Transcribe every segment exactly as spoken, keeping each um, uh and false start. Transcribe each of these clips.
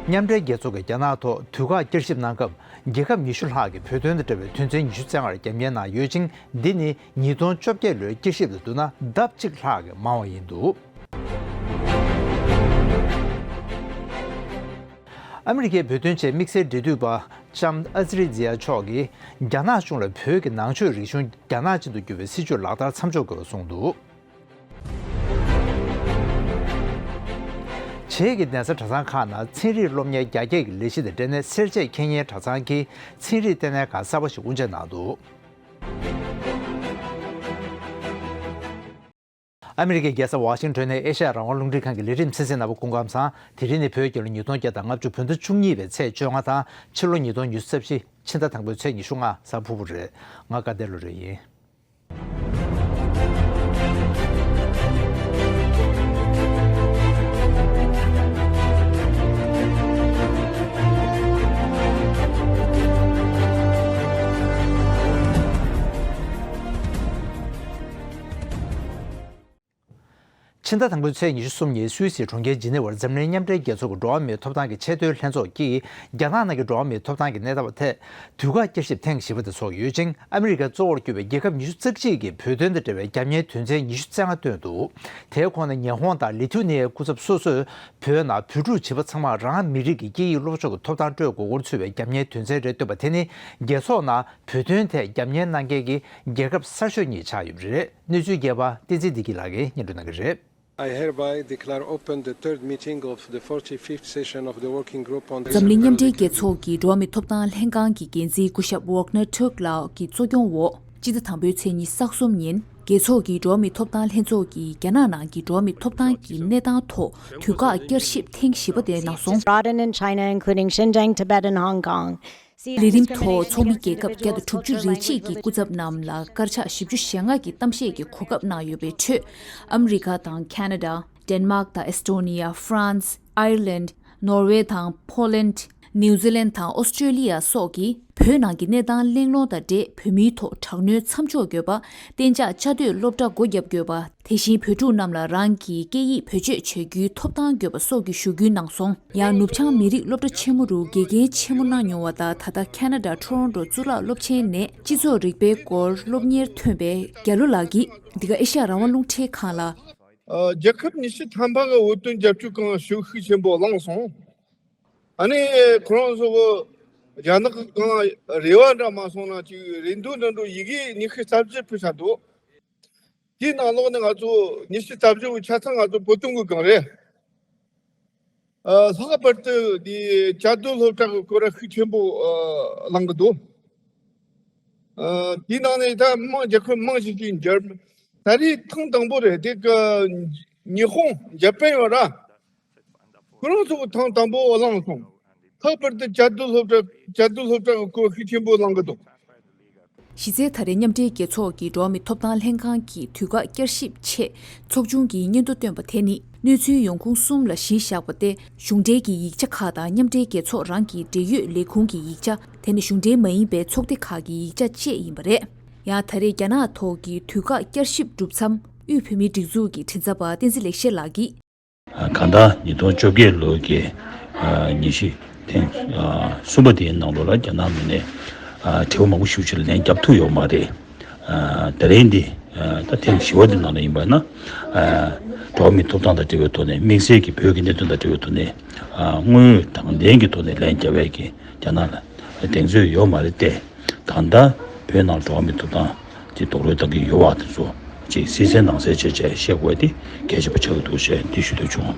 མཉམ་འབྲེལ་རྒྱལ་ཚོགས་ཀྱིས་རྒྱ་ནག་ཐོག་དུས་བཀག་བསྐྱར་ཞིབ་གནང་སྐབས། རྒྱལ་ཁབ་ཉི་ཤུ་ལྷག་གིས་བོད་དོན་དང་འབྲེལ་བའི་དོན་ཚན་ཉི་ཤུ་རྩ་ལྔར་རྒྱབ་གཉེར་གནང་ཡོད་ཅིང་། འདི་ནི་ཉིས་སྟོང་བཅོ་བརྒྱད་ལོའི་བསྐྱར་ཞིབ་དང་བསྡུར་ན་ལྡབ་གཅིག་ལྷག་གིས་མང་བ་ཡིན་འདུག། ཨ་མི་རི་ཀའི་བོད་དོན་ཆེད་དམིགས་བསལ་འབྲེལ་མཐུད་པ་ལྕམ་ཨ་ཛི་རི་ཛི་ཡ་མཆོག་གིས། རྒྱ་ནག་གཞུང་ལ་བོད་ཀྱི་ནང་ཆོས་རིག་གཞུང་རྒྱ་ནག་ཅན་དུ་བསྒྱུར་བའི་སྲིད་བྱུས་ལག་བསྟར་མཚམས་འཇོག་དགོས་པ་གསུངས་འདུག། བྱེས་ཀྱི་གདན་ས་གྲྭ་ཚང་ཁག་ནང་ཚན་རིག་སློབ་གཉེར་རྒྱ་སྐྱེད་ཀྱི་ལས་གཞི་དང་འབྲེལ་ནས་སེར་བྱེས་ཁེ་ཉེན་གྲྭ་ཚང་གིས་ཚན་རིག་ལྟེ་གནས་ཁག་གསར་པ་ཞིག་དབུ་འབྱེད་གནང་འདུག། ཨ་མི་རི་ཀའི་རྒྱལ་ས་ཝ་ཤིང་ཊོན་ནས་ཨེ་ཤ་ཡ་རང་དབང་རླུང་འཕྲིན་ཁང་གི་ལས་རིམ་གསན་གཟིགས་གནང་བ་སྐུ་ཁམས་བཟང་། དེ་རིང་ནི་བོད་རྒྱལ་ལོ་ཉིས་སྟོང་བརྒྱ་དང་ལྔ་བཅུ་བོད་ཟླ་བཅུ་གཉིས་པའི་ཚེས་བཅོ་ལྔ་དང་ཕྱི་ལོ་ཉིས་སྟོང་ཉི་ཤུ་རྩ་བཞི་ཕྱི་ཟླ་དང་པོའི་ཚེས་ཉི་ཤུ་ལྔ་གཟའ་ཕུར་བུ་རེད། ང་དགའ་ལྡན་བློ་གྲོས་ཡིན། ཕྱི་ཟླ་དང་པོའི་ཚེས་ཉི་ཤུ་གསུམ་ཉིན་སུད་སིའི་གྲོང་ཁྱེར་ཇི་ནི་ཝར་འཛམ་གླིང་མཉམ་འབྲེལ་རྒྱལ་ཚོགས་ཀྱི་འགྲོ་བ་མིའི་ཐོབ་ཐང་གི་ཆེས་མཐོའི་ལྷན་ཚོགས་ཀྱིས་རྒྱ་ནག་ནང་གི་འགྲོ་བ་མིའི་ཐོབ་ཐང་གི་གནས་སྟངས་ཐད་དུས་བཀག་བསྐྱར་ཞིབ་ཐེངས་བཞི་པ་དེ་འཚོགས་ཡོད་ཅིང་། ཨ་མི་རི་ཀ་གཙོ་བོར་གྱུར་པའི་རྒྱལ་ཁབ་ཉི་ཤུ་རྩ་གཅིག་གིས་བོད་དོན་དང་འབྲེལ་བའི་རྒྱབ་གཉེར་དོན་ཚན་ཉི་ཤུ་རྩ་ལྔ་བཏོན་འདུག། དེའི་ཁོངས་ནས་ཉི་ཧོང་དང་ལི་ཐུ་ནི་ཡའི་སྐུ་ཚབ་སོ་སོས་བོད་ནང་བོད་ཕྲུག་བྱིས་པ་ཚང་མར་རང་མི་རིགས་ཀྱི་སྐད་ཡིག་སློབ་སྦྱོང་གི་ཐོབ་ཐང་སྤྲོད་དགོས་སྐོར་ཚུད་པའི་རྒྱབ་གཉེར་དོན་ཚན་རེ་བཏོན་པ་དེ་ནི་རྒྱལ་ཚོགས་ནང་བོད་དོན་ཐད་རྒྱབ་གཉེར་གནང་མཁན་གྱི་རྒྱལ་ཁབ་གསར་ཤོས་གཉིས་ཆགས་ཡོད་པ་རེད། གནས་ཚུལ་རྒྱས་པ་བསྟན་འཛིན་བདེ་སྐྱིད་ལགས་ཀྱིས་སྙན་སྒྲོན་གནང་གི་རེད། I hereby declare open the third meeting of the forty-fifth session of the Working Group on འཛམ་གླིང་མཉམ་འབྲེལ་རྒྱལ་ཚོགས་ཀྱི་འགྲོ་བ་མིའི་ཐོབ་ཐང་ལྷན་ཁང་གི་འགན་འཛིན་སྐུ་ཞབས་Volker Turk ལགས་ཀྱི་གཙོ་སྐྱོང་འོག་སྤྱི་ཟླ་དང་པོའི་ཚེས་ཉི་ཤུ་རྩ་གསུམ་ཉིན་རྒྱལ་ཚོགས་ཀྱི་འགྲོ་བ་མིའི་ཐོབ་ཐང་ལྷན་ཚོགས་ཀྱིས་རྒྱ་ནག་ནང་གི་འགྲོ་བ་མིའི་ཐོབ་ཐང་གི་གནས་སྟངས་ཐོག་དུས་བཀག་བསྐྱར་ཞིབ་ཐེངས་བཞི་པ་དེ་གནང་སོང་། Rotten in China, including Xinjiang, Tibet, and Hong Kong. ལས་རིམ་ཐོག་ཚོགས་མི་རྒྱལ་ཁབ་བརྒྱ་དང་དྲུག་ཅུ་རེ་གཅིག་གི་སྐུ་ཚབ་རྣམས་ལ་དཀར་ཆག་བཞི་བཅུ་ཞེ་ལྔ་གི་གཏམ་བཤད་ཀྱི་གོ་སྐབས་གནང་ཡོད་པའི་ཁྲོད། ཨ་མི་རི་ཀ་དང་ཁེ་ན་ཌ། ཌེན་མཱག་དང་ཨེས་ཊོ་ནི་ཡ། ཧྥ་རན་སི། ཨའི་ལན། ནོར་ཝེ་དང་ཕོ་ལན། ནིའུ་ཛི་ལན་དང་ཨོ་སི་ཀྲོ་ལི་ཡ་སོགས་ཀྱིས་བོད་ནང་གི་གནས་སྟངས་གླེང་སློང་དང་འབྲེལ་བོད་མིའི་ཐོག་དྲག་གནོན་མཚམས་འཇོག་དགོས་པ། གཏན་འཇགས་བཅའ་སྡོད་སློབ་གྲྭ་སྒོ་བརྒྱབ་དགོས་པ། དེ་བཞིན་བོད་ཕྲུག་རྣམས་ལ་རང་གི་སྐད་ཡིག་བེད་སྤྱོད་བྱ་རྒྱུའི་ཐོབ་ཐང་དགོས་པ་སོགས་ཀྱི་ཞུ་སྐུལ་གནང་སོང་། ཡང་ནུབ་བྱང་མི་རིགས་སློབ་གྲྭ་ཆེན་མོ་རུ་དགེ་རྒན་ཆེན་མོ་གནང་མྱོང་བ་དང་། ད་ལྟ་ཁེ་ན་ཌ་ཊོ་རོན་ཊོ་གཙུག་ལག་སློབ་ཆེན་ནས་སྤྱི་ཚོགས་རིག་པའི་སྐོར་སློབ་གཉེར་ཐོན་པའི་རྒྱ་ལོ་ལགས་ཀྱིས་འདི་ག་ཨེ་ཤ་ཡ་རང་དབང་རླུང་འཕྲིན་ཁང་ལ། ཨ། རྒྱལ་ཁབ་ཉི་ཤུ་ཐམ་པ་གི་བོད་དོན་རྒྱབ་སྐྱོར་ཁང་ཤུགས་ཤུགས་ཆེན་པོ་བླངས་སོང་། ཨ་ནི་ཁོ་རང་ཚོ་གི་རྒྱ་ནག་གི་སྒང་རེ་བ་འདྲ་མ་སོང་ན་ཅིག་རེ་འདུན་འདྲ་འདྲ་ཡི་གེ་ཉི་ཤུ་རྩ་བཞི་ཕུལ་ཚར་འདུག། དེའི་ནང་ལོགས་ནས་ང་ཚོ་ཉི་ཤུ་རྩ་བཞི་བོ་ཆ་ཚང་ང་ཚོ་བོད་དོན་གྱི་སྒང་རེད། ཨ། ལྷག་པར་དུ་དེ་བཅའ་སྡོད་སློབ་གྲྭ་གི་སྐོར་ཤུགས་ཆེན་པོ་ཨ་བླངས་གི་འདུག། ཨ། དེའི་ནང་ནས་ད་དམངས་རྒྱལ་ཁབ་དམངས་ཞིག་གིས་འཇར། ད་རེས་ཐེངས་དང་པོ་རེད། དེ་ག་ཉི་ཧོང་འཇར་པན་ཡོད་ར། ཁོ་རང་ཚོ་གི་ཐེངས་དང་པོ་བླངས་སོང་། ལྷག་པར་དུ་བཅའ་སྡོད་སློབ་གྲྭ་བཅའ་སྡོད་སློབ་གྲྭ་གི་སྐོར་ཤུགས་ཆེན་པོ་བླངས་གི་འདུག། གཞི་རྩའི་ད་རེས་མཉམ་འབྲེལ་རྒྱལ་ཚོགས་ཀྱི་འགྲོ་བ་མིའི་ཐོབ་ཐང་ལྷན་ཁང་གི་དུས་བཀག་བསྐྱར་ཞིབ་ཆེད་ཚོགས་ཆུང་གིས་སྙན་ཐོ་བཏོན་པ་དེ་ནི་གནས་ཚུལ་ཡོང་ཁུངས་གསུམ་ལ་གཞི་བཞག་པ་སྟེ། གཞུང་འབྲེལ་གྱི་ཡིག་ཆ་ཁག་དང་མཉམ་འབྲེལ་རྒྱལ་ཚོགས་རང་གི་འབྲེལ་ཡོད་ལས་ཁུངས་ཀྱི་ཡིག་ཆ། དེ་ནི་གཞུང་འབྲེལ་མ་ཡིན་པའི་ཚོགས་སྡེ་ཁག་གི་ཡིག་ཆ་བཅས་ཡིན་པ་རེད། ཡང་ད་རེས་རྒྱ་ནག་ཐོག་གི་དུས་བཀག་བསྐྱར་ཞིབ་གྲུབ་མཚམས་དབུས་བོད་མིའི་སྒྲིག་འཛུགས་ཀྱི་མགྲིན་ཚབ་པ་བསྟན་འཛིན་ལེགས་བཤད་ལགས་ཀྱིས། གང་ལྟར་ཉིས་སྟོང་བཅོ་བརྒྱད་ལོའི་གི་ཉི་ཤུ་ཐེངས་གསུམ་པ་དེའི་ནང་ལོགས་ལ་རྒྱ་ནག་ངོས་ནས་དྲི་བ་མང་པོ་ཞེ་པོ་ཅིག་ལན་བརྒྱབ་ཐུབ་ཡོད་མ་རེད། དེ་རིང་འདི་ད་ཐེངས་བཞི་པ་འདི་ནང་ལ་ཡིན་པ་ན། འགྲོ་བ་མིའི་ཐོབ་ཐང་དང་འབྲེལ་བའི་ཐོག་ནས་དམིགས་བསལ་གྱི་བོད་ཀྱི་གནད་དོན་དང་འབྲེལ་བའི་ཐོག་ནས་དངོས་ཡོད་དྲང་བདེན་གྱི་ཐོག་ནས་ལན་བརྒྱབ་པའི་གི་རྒྱ་ནག་ལ་གདེང་ཚོད་ཡོད་མ་རེད་དེ། གང་ལྟར་བོད་ནང་འགྲོ་བ་མིའི་ཐོབ་ཐང་དེ་རྡོག་རོལ་བཏང་གི་ཡོད་པ་དེ་ཚོ་ཅིག་སྲིད་ཚན་ནང་གསལ་བྱས་བྱས་བཤད་དགོས་དེ་གལ་ཆེན་པོ་ཆགས་ཀྱི་འདུག་ཞེས་འདི་ཞུ་འདོད་བྱུང་།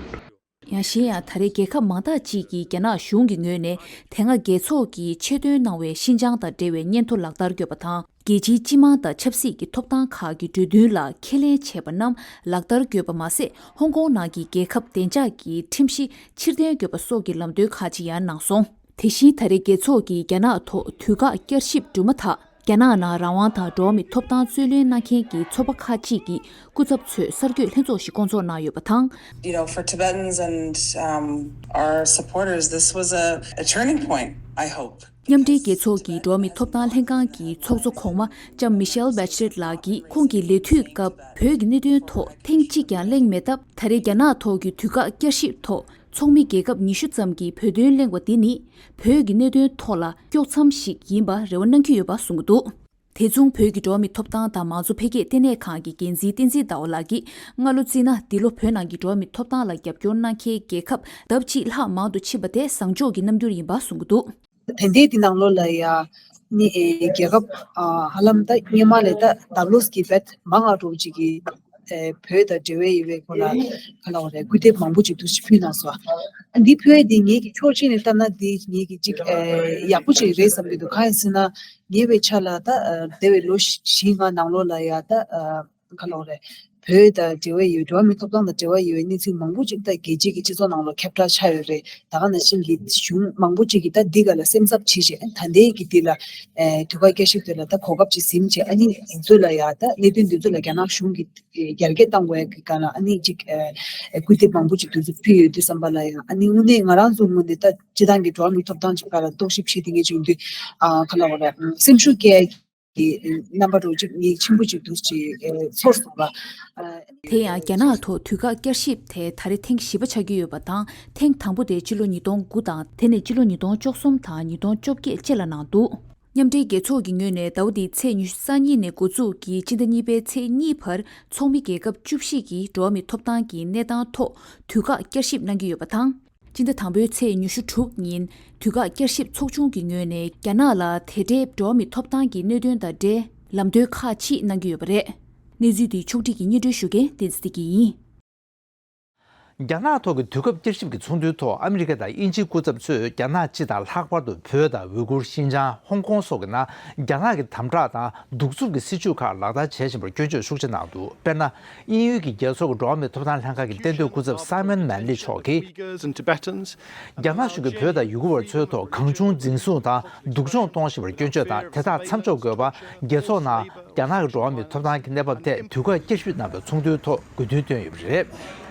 ཡང་གཞན་ཡང་ད་རེས་རྒྱལ་ཁབ་མང་དག་ཅིག་གིས་རྒྱ་ནག་གཞུང་གི་ངོས་ནས་དེ་སྔ་རྒྱལ་ཚོགས་ཀྱིས་ཆེད་བཏོན་གནང་བའི་ཤིན་ཅང་དང་འབྲེལ་བའི་སྙན་ཐོ་ལག་བསྟར་དགོས་པ་དང་། རྒྱལ་སྤྱིའི་སྤྱི་དམངས་དང་ཆབ་སྲིད་ཀྱི་ཐོབ་ཐང་ཁག་གི་གྲོས་མཐུན་ལ་ཁས་ལེན་བྱས་པ་རྣམས་ལག་བསྟར་དགོས་པ་མ་ཟད། ཧོང་ཀོང་ནང་གི་རྒྱལ་ཁབ་བདེ་འཇགས་ཀྱི་ཁྲིམས་གཞི་ཕྱིར་འཐེན་དགོས་པ་སོགས་ཀྱི་ལམ་སྟོན་ཁག་ཅིག་ཡང་གནང་སོང་། དེ་བཞིན་ད་རེས་རྒྱལ་ཚོགས་ཀྱིས་རྒྱ་ནག་ཐོག་དུས་བཀག་བསྐྱར་ཞིབ་གྲུབ་མ་ཐག་རྒྱ་ནག་ནང་རང་དབང་དང་འགྲོ་བ་མིའི་ཐོབ་ཐང་རྩོད་ལེན་གནང་མཁན་གྱི་ཚོགས་པ་ཁག་ཅིག་གི་སྐུ་ཚབ་ཚོས་གསར་འགོད་ལྷན་ཚོགས་ཤིག་བསྐོང་ཚོགས་གནང་ཡོད་པ་དང་། You know, for Tibetans and, um, our supporters, this was a, a turning point, I hope. མཉམ་འབྲེལ་རྒྱལ་ཚོགས་ཀྱི་འགྲོ་བ་མིའི་ཐོབ་ཐང་ལྷན་ཁང་གི་ཚོགས་གཙོ་གོང་མ་ལྕམ་མི་ཤེལ་བྷེ་ཆི་ལེ་ཊི་ལགས་ཀྱིས་ཁོང་གི་ལས་དུས་སྐབས་བོད་ཀྱི་གནད་དོན་ཐོག་ཐེངས་གཅིག་ཀྱང་གླེང་མེད་སྟབས། ད་རེས་རྒྱ་ནག་ཐོག་གི་དུས་བཀག་བསྐྱར་ཞིབ་ཐོག་ ཚོགས་མི་རྒྱལ་ཁབ་ཉི་ཤུ་ཙམ་གྱིས་བོད་དོན་གླེང་བ་འདི་ནི་བོད་ཀྱི་གནད་དོན་ཐོག་ལ་དཀྱོག་མཚམས་ཤིག་ཡིན་པ་རེ་བ་གནང་གི་ཡོད་པ་གསུང་གི་འདུག་དེ་མཚུངས་བོད་ཀྱི་འགྲོ་བ་མིའི་ཐོབ་ཐང་དང་མང་གཙོ་འཕེལ་རྒྱས་ལྟེ་གནས་ཁང་གི་འགན་འཛིན་བསྟན་འཛིན་ཟླ་བ་ལགས་ཀྱིས་སྔ་ལོ་བརྩིས་ན་འདི་ལོ་བོད་ནང་གི་འགྲོ་བ་མིའི་ཐོབ་ཐང་ལ་རྒྱབ་སྐྱོར་གནང་མཁན་རྒྱལ་ཁབ་ལྡབ་གཅིག་ལྷག་མང་དུ་ཕྱིན་པ་དེ་བཟང་ཕྱོགས་ཀྱི་རྣམ་འགྱུར་ཡིན་པ་གསུང་གི་འདུག་དེ་འདྲའི་འདི་ནང་ལོགས་ལ་ཡ་ནི་ཨེ་རྒྱལ་ཁབ་ཨ་ཧ་ལམ་ད་སྔོན་མ་ལས་ད་ད་ལོ་སྐྱིད་པད་མང་ང་འགྲོ་ཅིག་གི་ཨེ་བོད་དང་འབྲེལ་བའི་ཡོད་པའི་སྐོར་ལ་ག་ལ་བ་རེད་སྐུལ་འདེབས་མང་པོ་ཅིག་འདུག་ཕུལ་གནང་སོང་། འདི་ཕུལ་ཡས་འདི་ངེད་ཀྱི་ཕྱོགས་གཅིག་ནས་ལྟ་ན་འདི་ངེད་ཀྱི་ཅིག་ཨེ་ཡག་པོ་ཅིག་རེད་བསམ་གྱི་འདུག་གང་ཡིན་ཟེར་ན་ཉེ་བའི་ཆར་ལ་ད་ཨ་འདས་པའི་ལོ་བཞི་ལྔ་ནང་ལོགས་ལ་ཡ་ད་ཨ་ག་ལ་བ་རེད། བོད་དང་འབྲེལ་བ་ཡོད་འགྲོ་བ་མིའི་ཐོབ་ཐང་དང་འབྲེལ་བ་ཡོད་གནས་ཚུལ་མང་པོ་ཅིག་ད་རྒྱལ་སྤྱིའི་གི་སྤྱི་ཚོགས་ནང་ལ་ཁྱབ་བསྒྲགས་ཆགས་ཡོད་རེད། ད་ག་ནང་བཞིན་གྱི་གཞུང་མང་པོ་ཅིག་གིས་ད་འདི་ག་ལ་སེམས་འཚབ་བྱེད་བཞིན་ད་ལྟའི་གི་འདི་ལ་ཨེ་དུས་བཀག་བསྐྱར་ཞིབ་དེ་ལ་ད་གོ་སྐབས་ཅིག་ཟིན་བྱས་ཨ་ནི་དེ་ཚོ་ལ་ཡ་ད་གནད་དོན་འདི་ཚོ་ལ་རྒྱ་ནག་གཞུང་གིས་ཨེ་རྒྱ་སྐྱེད་བཏང་དགོས་ཡ་གི་སྒང་ལ་ཨ་ནི་ཅིག་ཨེ་སྐུལ་འདེབས་མང་པོ་ཅིག་དུས་ཚོད་ཕུལ་ཡོད་དུས་ཙམ་པ་ལ་ཡ་ཨ་ནི་དངོས་གནས་ང་རང་ཚོ་ངོས་ནས་ད་སྤྱི་བཏང་གི་འགྲོ་བ་མིའི་ཐོབ་ཐང་ཅིག་སྒང་ལ་རྟོག་ཞིབ་བྱེད་དེ་ངེས་བྱུང་དུས་ཨ་ག་ལ་བ་རེད་སེམས་ཤུགས་སྐྱེ་ཡ་གི་རྣམ་པ་འདྲ་བོ་ཅིག་ངེས་ཆེན་པོ་ཅིག་འདུག་ཅིག་ཨེ་ཚོར་སོང་ལ། ཨ། དེ་ཡང་རྒྱ་ནག་ཐོག་དུས་བཀག་བསྐྱར་ཞིབ་དེ་ད་རེས་ཐེངས་བཞི་པ་ཆགས་ཀྱི་ཡོད་པ་དང་ཐེངས་དང་པོ་དེ་ཕྱི་ལོ་ཉིས་སྟོང་དགུ་དང་དེ་ནས་ཕྱི་ལོ་ཉིས་སྟོང་བཅུ་གསུམ་དང་ཉིས་སྟོང་བཅོ་བརྒྱད་བཅས་ལ་གནང་འདུག་མཉམ་འབྲེལ་རྒྱལ་ཚོགས་ཀྱི་ངོས་ནས་ཟླ་བ་འདིའི་ཚེས་ཉི་ཤུ་རྩ་གཉིས་ནས་འགོ་འཛུགས་ཀྱིས་སྤྱི་ཟླ་གཉིས་པའི་ཚེས་གཉིས་བར་ཚོགས་མི་རྒྱལ་ཁབ་བཅུ་བཞི་གིས་འགྲོ་བ་མིའི་ཐོབ་ཐང་གི་གནས་སྟངས་ཐོག་དུས་བཀག་བསྐྱར་ཞིབ་གནང་གི་ཡོད་པ་དང་། སྤྱི་ཟླ་དང་པོའི་ཚེས་ཉི་ཤུ་དྲུག་ཉིན་དུས་བཀག་བསྐྱར་ཞིབ་ཚོགས་ཆུང་གི་ངོས་ནས་རྒྱ་ནག་ལ་དེ་འབྲེལ་འགྲོ་བ་མིའི་ཐོབ་ཐང་གི་གནད་དོན་དང་འབྲེལ་ལམ་སྟོན་ཁག་ཅིག་གནང་གི་ཡོད་པ་རེད། གནས་ཚུལ་འདི་ཕྱོགས་བསྒྲིགས་ཀྱིས་སྙན་སྒྲོན་ཞུ་མཁན་བསྟན་འཛིན་བདེ་སྐྱིད་ཡིན། རྒྱ་ནག་ཐོག་གི་དུས་སྐབས་བསྐྱར་ཞིབ་ཀྱི་ཚོགས་འདུའི་ཐོག་ཨ་མི་རི་ཀ་དང་དབྱིན་ཇིའི་སྐུ་ཚབ་ཚོས་རྒྱ་ནག་སྤྱི་དང་ལྷག་པར་དུ་བོད་དང་ཝུའུ་ཀུར་ཤིན་ཅང་ཧོང་ཀོང་སོགས་ཀྱི་ནང་རྒྱ་ནག་གི་དམ་དྲག་དང་གདུག་རྩུབ་ཀྱི་སྲིད་བྱུས་ཁག་ལག་བསྟར་བྱེད་བཞིན་པར་སྐྱོན་བརྗོད་ཤུགས་ཆེ་གནང་འདུག་དཔེར་ན། དབྱིན་ཡུལ་གྱི་རྒྱལ་ཚོགས་ཀྱི་འགྲོ་བ་མིའི་ཐོབ་ཐང་ལྷན་ཁང་གི་གཏན་སྡོད་སྐུ་ཚབ་སཱི་མོན་མན་ལི་མཆོག་གིས། Uyghurs and Tibetans རྒྱ་ནག་གཞུང་གིས་བོད་དང་ཡུ་གུར་བ་ཚོའི་ཐོག་གང་བྱུང་འཛིན་བཟུང་དང་སྡུག་སྦྱོང་གཏོང་བཞིན་པར་སྐྱོན་བརྗོད་དང་དེ་དག་མཚམས་འཇོག་དགོས་པ། རྒྱལ་ཚོགས་ནང་རྒྱ་ནག་གི་འགྲོ་བ་མིའི་ཐོབ་ཐང་གི་གནས་བབ་ཐད་དུས་བཀག་བསྐྱར་ཞིབ་གནང་བའི་ཚོགས་འདུའི་ཐོག་དགོས་འདུན་བཏོན་ཡོད་པ་རེད།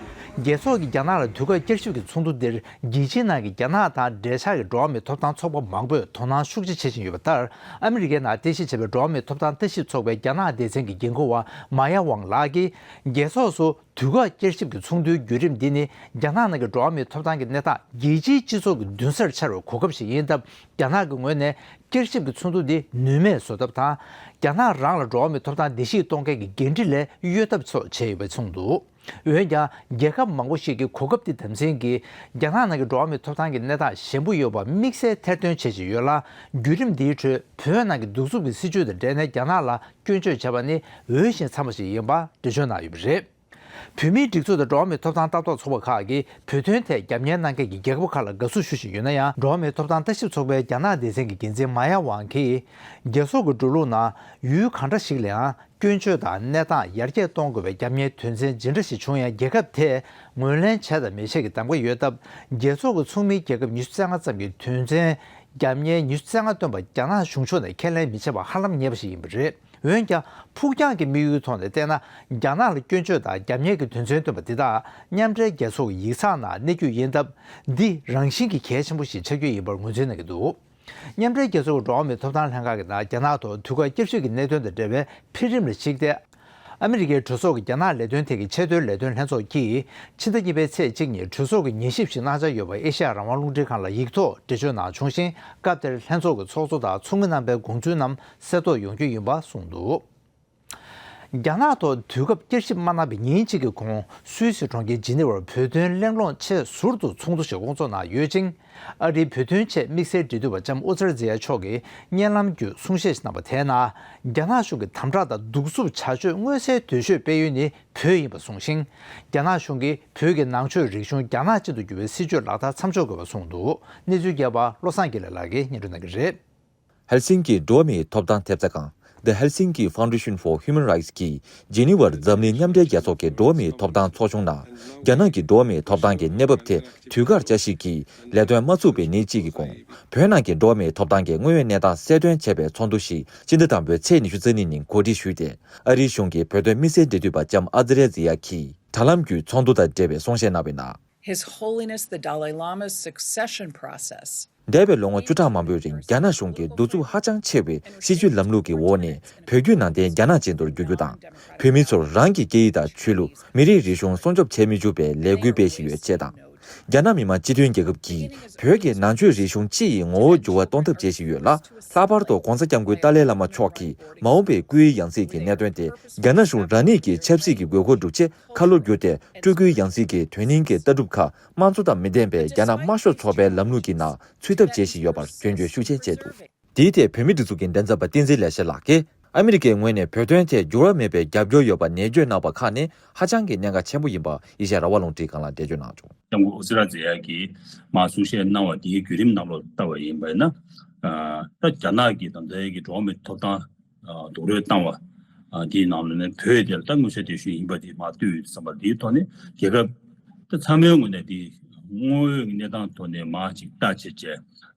རྒྱལ་ཚོགས་ཀྱིས་རྒྱ་ནག་ལ་དུས་བཀག་བསྐྱར་ཞིབ་ཀྱི་ཚོགས་འདུ་འདིར་རྒྱལ་སྤྱིའི་ནང་གི་རྒྱ་ནག་དང་འབྲེལ་ཆགས་ཀྱི་འགྲོ་བ་མིའི་ཐོབ་ཐང་ཚོགས་པ་མང་པོས་དོ་སྣང་ཤུགས་ཆེ་བྱེད་བཞིན་ཡོད་པ་ལྟར། ཨ་མི་རི་ཀའི་ནང་རྟེན་གཞི་བྱས་པའི་འགྲོ་བ་མིའི་ཐོབ་ཐང་ལྟ་ཞིབ་ཚོགས་པའི་རྒྱ་ནག་སྡེ་ཚན་གྱི་འགན་འཁུར་བ་མ་ཡ་ཝང་ལགས་ཀྱིས། རྒྱལ་ཚོགས་སུ་དུས་བཀག་བསྐྱར་ཞིབ་ཀྱི་ཚོགས་འདུའི་བརྒྱུད་རིམ་འདི་ནི་རྒྱ་ནག་ནང་གི་འགྲོ་བ་མིའི་ཐོབ་ཐང་གི་གནས་སྟངས་རྒྱལ་སྤྱིའི་སྤྱི་ཚོགས་ཀྱི་མདུན་སར་འཆར་བའི་གོ་སྐབས་ཤིག་ཡིན་སྟབས། རྒྱ་ནག་གི་ངོས་ནས་བསྐྱར་ཞིབ་ཀྱི་ཚོགས་འདུ་འདི་ནུས་མེད་བཟོ་ཐབས་དང་། རྒྱ་ནག་རང་ལ་འགྲོ་བ་མིའི་ཐོབ་ཐང་བརྡལ་བཤིག་གཏོང་མཁན་གྱི་འགན་འཁྲི་ལས་གཡོལ་ཐབས་སོགས་བྱས་ཡོད་པ་གསུངས་འདུག་འོན་ཀྱང་། རྒྱལ་ཁབ་མང་པོ་ཞིག་གིས་གོ་སྐབས་འདི་དམ་འཛིན་གྱིས་རྒྱ་ནག་ནང་གི་འགྲོ་བ་མིའི་ཐོབ་ཐང་གི་གནས་སྟངས་ཞན་པོ་ཡོད་པ་དམིགས་བསལ་ཐེར་འདོན་བྱེད་བཞིན་ཡོད་ལ། བརྒྱུད་རིམ་འདིའི་ཁྲོད་བོད་ནང་གི་གདུག་རྩུབ་ཀྱི་སྲིད་བྱུས་དང་འབྲེལ་ནས་རྒྱ་ནག་ལ་སྐྱོན་བརྗོད་བྱས་པ་ནི་འོས་ཤིང་འཚམ་པ་ཞིག་ཡིན་པ་འགྲེལ་བརྗོད་གནང་ཡོད་པ་རེད། བོད་མིའི་སྒྲིག་འཛུགས་དང་འགྲོ་བ་མིའི་ཐོབ་ཐང་ལྟ་རྟོག་ཚོགས་པ་ཁག་གིས་བོད་དོན་ཐད་རྒྱབ་གཉེར་གནང་མཁན་གྱི་རྒྱལ་ཁབ་ཁག་ལ་དགའ་བསུ་ཞུ་བཞིན་ཡོད་ན་ཡང་། འགྲོ་བ་མིའི་ཐོབ་ཐང་ལྟ་ཞིབ་ཚོགས་པའི་རྒྱ་ནག་སྡེ་ཚན་གྱི་འགན་འཛིན་མ་ཡ་ཝང་གིས། རྒྱལ་ཚོགས་ཀྱི་འགྲོ་ལུགས་ནང་ཡུལ་གང་འདྲ་ཞིག་ལའང་སྐྱོན་བརྗོད་དང་གནས་སྟངས་ཡར་རྒྱས་གཏོང་དགོས་པའི་རྒྱབ་གཉེར་དོན་ཚན་ཇི་འདྲ་ཞིག་བྱུང་ཡང་། རྒྱལ་ཁབ་དེས་ངོས་ལེན་བྱས་དང་མི་བྱས་ཀྱི་གདམ་ག་ཡོད་སྟབས། རྒྱལ་ཚོགས་ཀྱི་ཚོགས་མི་རྒྱལ་ཁབ་ཉི་ཤུ་རྩ་ལྔ་ཙམ་གྱིས་དོན་ཚན་རྒྱབ་གཉེར་ཉི་ཤུ་རྩ་ལྔ་བཏོན་པ་རྒྱ་ནག་གཞུང་ཕྱོགས་ནས་ཁས་ལེན་མི་བྱེད་པ་ཧ་ལམ་ངེས་པ་ཞིག་ཡིན་པ་རེད། འོན་ཀྱང་། ཕུགས་རྒྱང་གི་དམིགས་ཡུལ་ཐོག་ནས་བལྟས་ན། རྒྱ་ནག་ལ་སྐྱོན་བརྗོད་དང་རྒྱབ་གཉེར་གྱི་དོན་ཚན་བཏོན་པ་འདི་དག་མཉམ་འབྲེལ་རྒྱལ་ཚོགས་ཀྱི་ཡིག་ཚགས་ནང་གནས་རྒྱུ་ཡིན་སྟབས། འདི་རང་བཞིན་གྱིས་གལ་ཆེན་པོ་ཞིག་ཆགས་རྒྱུ་ཡིན་པར་ངོས་འཛིན་གནང་གི་འདུག་མཉམ་འབྲེལ་རྒྱལ་ཚོགས་ཀྱི་འགྲོ་བ་མིའི་ཐོབ་ཐང་ལྷན་ཁང་གི་ནང་རྒྱ་ནག་ཐོག་དུས་བཀག་བསྐྱར་ཞིབ་ཀྱི་གནད་དོན་དང་འབྲེལ་བའི་འཕེལ་རིམ་ལ་གཞིགས་ཏེ། ཨ་མི་རི་ཀའི་གྲོས་ཚོགས་ཀྱི་རྒྱ་ནག་ལས་དོན་ཐད་ཀྱི་ཆེས་མཐོའི་ལས་དོན་ལྷན་ཚོགས་ཀྱིས་ཕྱི་ཟླ་གཉིས་པའི་ཚེས་གཅིག་ཉིན་གྲོས་ཚོགས་ཀྱི་ཉན་ཞིབ་ཞིག་གནང་འཆར་ཡོད་པ་ཨེ་ཤ་ཡ་རང་དབང་རླུང་འཕྲིན་ཁང་ལ་ཡིག་ཐོག་འགྲེལ་བརྗོད་གནང་བྱུང་ཞིང་། སྐབས་དེར་ལྷན་ཚོགས་ཀྱི་ཚོགས་གཙོ་དང་ཚོགས་མི་རྣམ་པའི་དགོངས་ཚུལ་རྣམས་གསལ་རྟོགས་ཡོང་རྒྱུ་ཡིན་པ་གསུངས་འདུག་རྒྱ་ནག་ཐོག་དུས་སྐབས་བསྐྱར་ཞིབ་མ་གནང་བའི་ཉིན་གཅིག་གི་གོང་སུད་སི་གྲོང་ཁྱེར་ཇི་ནི་ཝར་བོད་དོན་གླེང་སློང་ཆེས་ཟུར་དུ་ཚོགས་འདུ་ཞིག་སྐོང་ཚོགས་གནང་ཡོད་ཅིང་། ཨ་རིའི་བོད་དོན་ཆེད་དམིགས་བསལ་འབྲེལ་མཐུད་པ་ལྕམ་ཨོ་ཙར་ཛི་ཡ་མཆོག་གིས་སྙན་ལམ་བརྒྱུད་གསུང་བཤད་ཞིག་གནང་བ་དེའི་ནང་། རྒྱ་ནག་གཞུང་གི་དམ་དྲག་དང་གདུག་རྩུབ་བྱ་སྤྱོད་མངོན་གསལ་དོད་ཤོས་སྤེལ་ཡུལ་ནི་བོད་ཡིན་པ་གསུངས་ཤིང་། རྒྱ་ནག་གཞུང་གིས་བོད་ཀྱི་ནང་ཆོས་རིག་གཞུང་རྒྱ་ནག་ཅན་དུ་བསྒྱུར་བའི་སྲིད་བྱུས་ལག་བསྟར་མཚམས་འཇོག་དགོས་པ་གསུངས་འདུག་གནས་ཚུལ་རྒྱས་པ་བློ་བཟང་དགེ་ལེགས་ལགས་ཀྱིས་སྙན་སྒྲོན་གནང་གི་རེད། ཧེལ་སིང་ཀི་འགྲོ་བ་མིའི་ཐོབ་ཐང་ཐེབས་རྩ་ཁང་། The Helsinki Foundation for Human Rights གིས་ཇི་ནི་ཝར་འཛམ་གླིང་མཉམ་འབྲེལ་རྒྱལ་ཚོགས་ཀྱི་འགྲོ་བ་མིའི་ཐོབ་ཐང་ཚོགས་ཆུང་ནང་། རྒྱ་ནག་གི་འགྲོ་བ་མིའི་ཐོབ་ཐང་གི་གནས་བབ་དེ་དུས་བཀག་བསྐྱར་ཞིབ་ཀྱིས་ལས་དོན་མ་ཚུགས་པའི་ཉིན་གཅིག་གི་གོང་། བོད་ནང་གི་འགྲོ་བ་མིའི་ཐོབ་ཐང་གི་དངོས་ཡོད་གནས་སྟངས་གསལ་སྟོན་བྱས་པའི་ཚོགས་འདུ་ཞིག་སྤྱི་ཟླ་དང་པོའི་ཚེས་ཉི་ཤུ་རྩ་གཉིས་ཉིན་གོ་སྒྲིག་ཞུས་ཏེ། ཨ་རིའི་གཞུང་གིས་བོད་དོན་དམིགས་བསལ་འབྲེལ་མཐུད་པ་ལྕམ་ཨ་ཛི་རེ་ཛི་ཡ་གིས་དྲ་ལམ་བརྒྱུད་ཚོགས་འདུ་དང་འབྲེལ་བའི་གསུང་བཤད་གནང་བའི་ནང་། His Holiness the Dalai Lama's succession process འདས་པའི་ལོ་ངོ་བཅུ་ཕྲག་མང་པོའི་རིང་རྒྱ་ནག་གཞུང་གིས་གདུག་རྩུབ་ཧ་ཅང་ཆེ་བའི་སྲིད་བྱུས་ལམ་ལུགས་ཀྱི་འོག་ནས་བོད་བརྒྱུད་ནང་བསྟན་རྒྱ་ནག་ཅན་དུ་བསྒྱུར་རྒྱུ་དང་། བོད་མི་ཚོར་རང་གི་སྐད་ཡིག་དང་ཆོས་ལུགས། མི་རིགས་རིག་གཞུང་སྲུང་སྐྱོབ་བྱེད་མི་བཅུག་པའི་ལས་འགུལ་སྤེལ་བཞིན་ཡོད་ཅེས་དང་ རྒྱ་ནག་མི་དམངས་སྤྱི་མཐུན་རྒྱལ་ཁབ་ཀྱིས་བོད་ཀྱི་ནང་ཆོས་རིག་གཞུང་སྤྱི་ཡི་ངོ་བོ་འགྱུར་བ་གཏོང་ཐབས་བྱེད་བཞིན་ཡོད་ལ། ལྷག་པར་དུ་༧གོང་ས་༧སྐྱབས་མགོན་ཏཱ་ལའི་བླ་མ་མཆོག་གིས་མ་འོངས་པའི་སྐུའི་ཡང་སྲིད་ཀྱི་གནད་དོན་དེ་རྒྱ་ནག་གཞུང་རང་ཉིད་ཀྱི་ཆབ་སྲིད་ཀྱི་དགོས་མཁོ་བསྒྲུབ་ཆེད་ཁ་ལོ་བསྒྱུར་ཏེ། སྤྲུལ་སྐུའི་ཡང་སྲིད་ཀྱི་དོན་སྙིང་གི་ལྟ་གྲུབ་ཁག་དམངས་གཙོ་དང་མི་ལྡན་པའི་རྒྱ་ནག་དམར་ཤོག་ཚོགས་པའི་ལམ་ལུགས་ཀྱི་ནང་ཚུད་ཐབས་བྱེད་བཞིན་ཡོད་པར་སྐྱོན་བརྗོད་ཤུགས་ཆེན་བྱས་འདུག། དེའི་ཐད་བོད་མིའི་སྒྲིག་འཛུགས་ཀྱི་མགྲིན་ཚབ་པ་བསྟན་འཛིན་ལེགས་བཤད་ལགས་ཀྱིས། ཨ་མི་རི་ཀའི་ངོས་ནས་བོད་དོན་ཐད་འགྱུར་བ་མེད་པའི་རྒྱབ་སྐྱོར་ཡོད་པ་ནན་བརྗོད་གནང་བ་ཁག་ནི་ཧ་ཅང་གི་གནད་འགག་ཆེན་པོ་ཡིན་པ་ཨེ་ཤ་ཡ་རང་དབང་རླུང་འཕྲིན་ཁང་ལ་འགྲེལ་བརྗོད་གནང་བྱུང་། ལྕམ་སྐུ་ཨ་ཛི་ར་ཛེ་ཡ་གིས་མར་གསུང་བཤད་གནང་བ་དེའི་བརྒྱུད་རིམ་ནང་ལོགས་ལྟ་བ་ཡིན་པ་ཡིན་ན། ད་རྒྱ་ནག་གིས་ད་ལྟའི་གི་འགྲོ་བ་མིའི་ཐོབ་ཐང་རྡོག་རོལ་བཏང་བ་དེའི་ནང་ལོགས་ནས་བོད་དེ་ལ་ད་དངོས་ཤུགས་དེ་ཤུགས་ཡིན་པ་དེ་མར་བཏོད་ཡོད་བསམ་པ་དེའི་ཐོག་ནས་རྒྱལ་ཁབ་ད་ཚང་མའི་ངོས་ནས་དེ་དངོས་ཡོད་ཀྱི་གནས་སྟངས་ཐོག་ནས་མར་ཅིག་ལྟ་བྱེད་བྱས་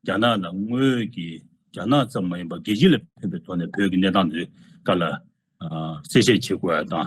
རྒྱ་ནག་ལ་དངོས་ཡོད་ཀྱི་རྒྱ་ནག་ཙམ་མ་ཡིན་པར་རྒྱལ་སྤྱི་ལ་ཕན་པའི་ཐོག་ནས་བོད་ཀྱི་གནས་སྟངས་འདི་ག་ལ་གསལ་བཤད་བྱེད་དགོས་ཡ་དང་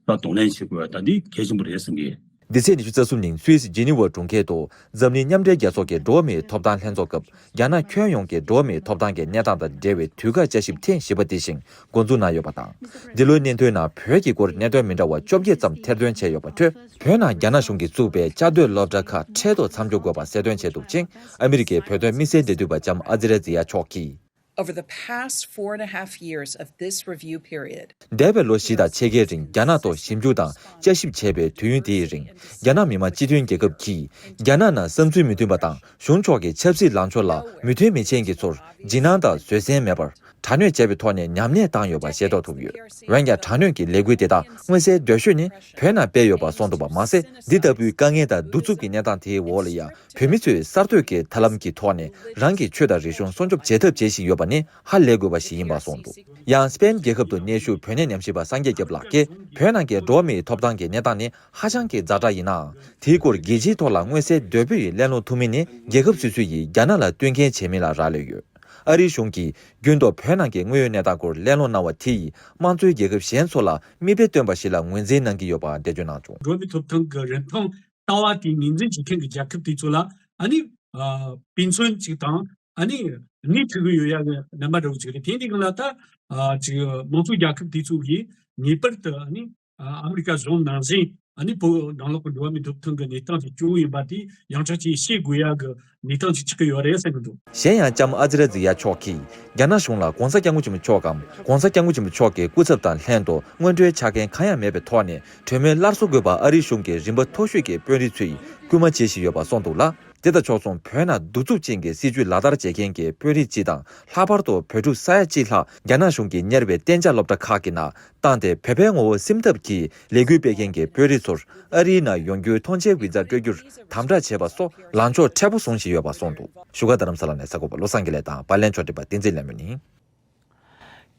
ད་གདོང་ལེན་བྱེད་དགོས་ཡ་ད་འདི་གལ་ཆེན་པོ་རེད་བསམ་གི། འདི་ཚེས་ཉི་ཤུ་རྩ་གསུམ་ཉིན་སུད་སི་ཇི་ནི་ཝ་གྲོང་ཁྱེར་དུ་འཛམ་གླིང་མཉམ་འབྲེལ་རྒྱལ་ཚོགས་ཀྱི་འགྲོ་བ་མིའི་ཐོབ་ཐང་ལྷན་ཚོགས་སྐབས་རྒྱ་ནག་ཁྱོན་ཡོངས་ཀྱི་འགྲོ་བ་མིའི་ཐོབ་ཐང་གི་གནས་སྟངས་དང་འབྲེལ་བའི་དུས་བཀག་བསྐྱར་ཞིབ་ཐེངས་བཞི་པ་དེ་བཞིན་འགོ་འཛུགས་གནང་ཡོད་པ་དང་། འདི་ལོའི་སྙན་ཐོའི་ནང་བོད་ཀྱི་སྐོར་གནད་དོན་མི་འདྲ་བ་བཅོ་བརྒྱད་ཙམ་ཐེར་འདོན་བྱས་ཡོད་པ་འཕྲོས། བོད་ནང་རྒྱ་ནག་གཞུང་གིས་བཙུགས་པའི་བཅའ་སྡོད་སློབ་གྲྭ་ཁག་འཕྲལ་དུ་མཚམས་འཇོག་དགོས་པ་གསལ་སྟོན་བྱས་འདུག་ཅིང་། ཨ་མི་རི་ཀའི་བོད་དོན་དམིགས་བསལ་འབྲེལ་མཐུད་པ་ལྕམ་ཨ་ཛི་ར་ཛི་ཡ་མཆོག་གིས། Over the past four and a half years of this review period, འདས་པའི་ལོ་བཞི་དང་ཕྱེད་ཀའི་རིང་རྒྱ་ནག་ཐོག་ཞིབ་འཇུག་དང་བསྐྱར་ཞིབ་བྱས་པའི་དུས་ཡུན་དེའི་རིང་། རྒྱ་ནག་མི་དམངས་སྤྱི་མཐུན་རྒྱལ་ཁབ་ཀྱིས་རྒྱ་ནག་ནང་བསམ་ཚུལ་མི་མཐུན་པ་དང་གཞུང་ཕྱོགས་ཀྱི་ཆབ་སྲིད་ལངས་ཕྱོགས་ལ་མོས་མཐུན་མི་བྱེད་མཁན་ཚོར་འཇིགས་སྣང་དང་བཟོད་བསྲན་མེད་པར། དྲག་གནོན་བྱས་པའི་ཐོག་ནས་ཉམས་ལེན་བཏང་ཡོད་པ་ཤེས་རྟོགས་ཐུབ་ཡོད། འོན་ཀྱང་དྲག་གནོན་གྱི་ལས་འགུལ་དེ་དག་མངོན་གསལ་དོད་ཤོས་ནི་བོད་ནང་སྤེལ་ཡོད་པ་གསུངས་འདུག་པ་མ་ཟད། འདི་ལྟ་བུའི་དཀའ་ངལ་དང་གདུག་རྩུབ་ཀྱི་གནས་སྟངས་དེའི་འོག་ལ་ཡང་བོད་མི་ཚོས་གསར་གཏོད་ཀྱི་ཐབས་ལམ་གྱི་ཐོག་ནས་རང་གི་ཆོས་དང་རིག་གཞུང་སྲུང་སྐྱོབ་བྱེད་ཐབས་བྱེད་བཞིན་ཡོད་པ་ནི་ཧ་ལས་དགོས་པ་ཞིག་ཡིན་པ་གསུངས་འདུག། ཡང་སྤེན་རྒྱལ་ཁབ་ཏུ་གནས་བཞུགས་བོད་གནས་ཉམས་ཞིབ་པ་སངས་རྒྱས་སྐྱབས་ལགས་ཀྱིས་བོད་ནང་གི་འགྲོ་བ་མིའི་ཐོབ་ཐང་གི་གནས་སྟངས་ནི་ཧ་ཅང་གི་ཛ་དྲག་ཡིན་ནའང་། དེའི་སྐོར་རྒྱལ་སྤྱིའི་ཐོག་ལ་མངོན་གསལ་དོད་པོ་ཡིས་གླེང་སློང་ཐུབ་མིན་ནི་རྒྱལ་ཁབ་སོ་སོ་ཡིས་རྒྱ་ནག་ལ་བསྟུན་མཁས་བྱས་མིན་ལ་རག་ལས་ཡོད། ཨ་རིའི་གཞུང་གིས་རྒྱུན་དུ་བོད་ནང་གི་དངོས་ཡོད་གནས་སྟངས་སྐོར་གླེང་སློང་གནང་བ་དེ་ཡིས་དམངས་གཙོའི་རྒྱལ་ཁབ་གཞན་ཚོ་ལ་མིག་དཔེ་སྟོན་པ་ཞིག་ལ་ངོས་འཛིན་གནང་གི་ཡོད་པ་འགྲེལ་བརྗོད་གནང་བྱུང་། འགྲོ་བའི་ཐོབ་ཐང་གི་རིན་ཐང་ལྟ་བ་དེ་ངོས་འཛིན་བྱེད་མཁན་གྱི་རྒྱལ་ཁབ་དེ་ཚོ་ལ་ཨ་ནི་དཔེ་མཚོན་གཅིག་དང་ཨ་ནི་སྣེ་ཁྲིད་གི་ཡོད་ཡ་གི་རྣམ་པ་འདྲ་བོ་ཅིག་རེད། དེ་འདི་ག་ལ་ད་ཅིག་དམངས་གཙོ་རྒྱལ་ཁབ་དེ་ཚོ་གིས་ངེས་པར་དུ་ཨ་ནི། ཨ་མི་རི་ཀ་གཞུང་ནང་བཞིན་ཨ་ནི་བོད་ནང་ལོགས་ཀྱི་འགྲོ་བ་མིའི་ཐོབ་ཐང་གི་གནས་སྟངས་དེ་སྐྱོ་བོ་ཡིན་པ་དེ་ཡང་ཁྱབ་ཀྱིས་ཤེས་དགོས་ཡ་གི་གནས་སྟངས་ཅིག་ཆགས་ཀྱི་ཡོད་རེད་བསམ་གྱི་འདུག། གཞན་ཡང་ལྕམ་ཨ་ཛི་ར་ཛི་ཡ་མཆོག་གིས་རྒྱ་ནག་གཞུང་ལ་༧གོང་ས་༧སྐྱབས་མགོན་ཆེན་པོ་མཆོག་གམ་༧གོང་ས་༧སྐྱབས་མགོན་ཆེན་པོ་མཆོག་གི་སྐུ་ཚབ་དང་ལྷན་དུ་སྔོན་འགྲོའི་ཆ་རྐྱེན་གང་ཡང་མེད་པའི་ཐོག་ནས་གྲོས་མོལ་སླར་གསོ་དགོས་པ་ཨ་རིའི་གཞུང་གི་རིམ་པ་མཐོ་ཤོས་ཀྱི་དཔོན་རིགས་ཚོས་སྐུལ་མ་བྱེད་བཞིན་ཡོད་པ་གསུངས་འདུག་ལ། དེ་དང་ཕྱོགས་མཚུངས་བོད་ནང་གདུག་རྩུབ་ཅན་གྱི་སྲིད་བྱུས་ལག་བསྟར་བྱེད་མཁན་གྱི་དཔོན་རིགས་སྤྱི་དང་ལྷག་པར་དུ་བོད་ཕྲུག་ས་ཡ་གཅིག་ལྷག་རྒྱ་ནག་གཞུང་གིས་གཉེར་བའི་གཏན་འཇགས་སློབ་གྲྭ་ཁག་གི་ནང་བཏང་སྟེ་བོད་པའི་ངོ་བོ་སེམས་ཐབས་ཀྱིས་ལས་འགུལ་སྤེལ་མཁན་གྱི་དཔོན་རིགས་ཚོར་ཨ་རིའི་ནང་ཡོང་རྒྱུའི་ཐོངས་མཆན་བི་ཛ་སྤྲོད་རྒྱུར་དམ་དྲག་བྱས་པ་སོགས་ལངས་ཕྱོགས་མཁྲེགས་པོ་བཟུང་བཞིན་ཡོད་པ་གསུངས་འདུག། བཞུགས་སྒར་རྡ་རམ་ས་ལ་ནས་གསར་འགོད་པ་བློ་བཟང་དགེ་ལེགས་དང་པར་ལེན་ཕྱོགས་སྒྲིག་པ་བསྟན་འཛིན་ལྷ་མོ་ཡིན།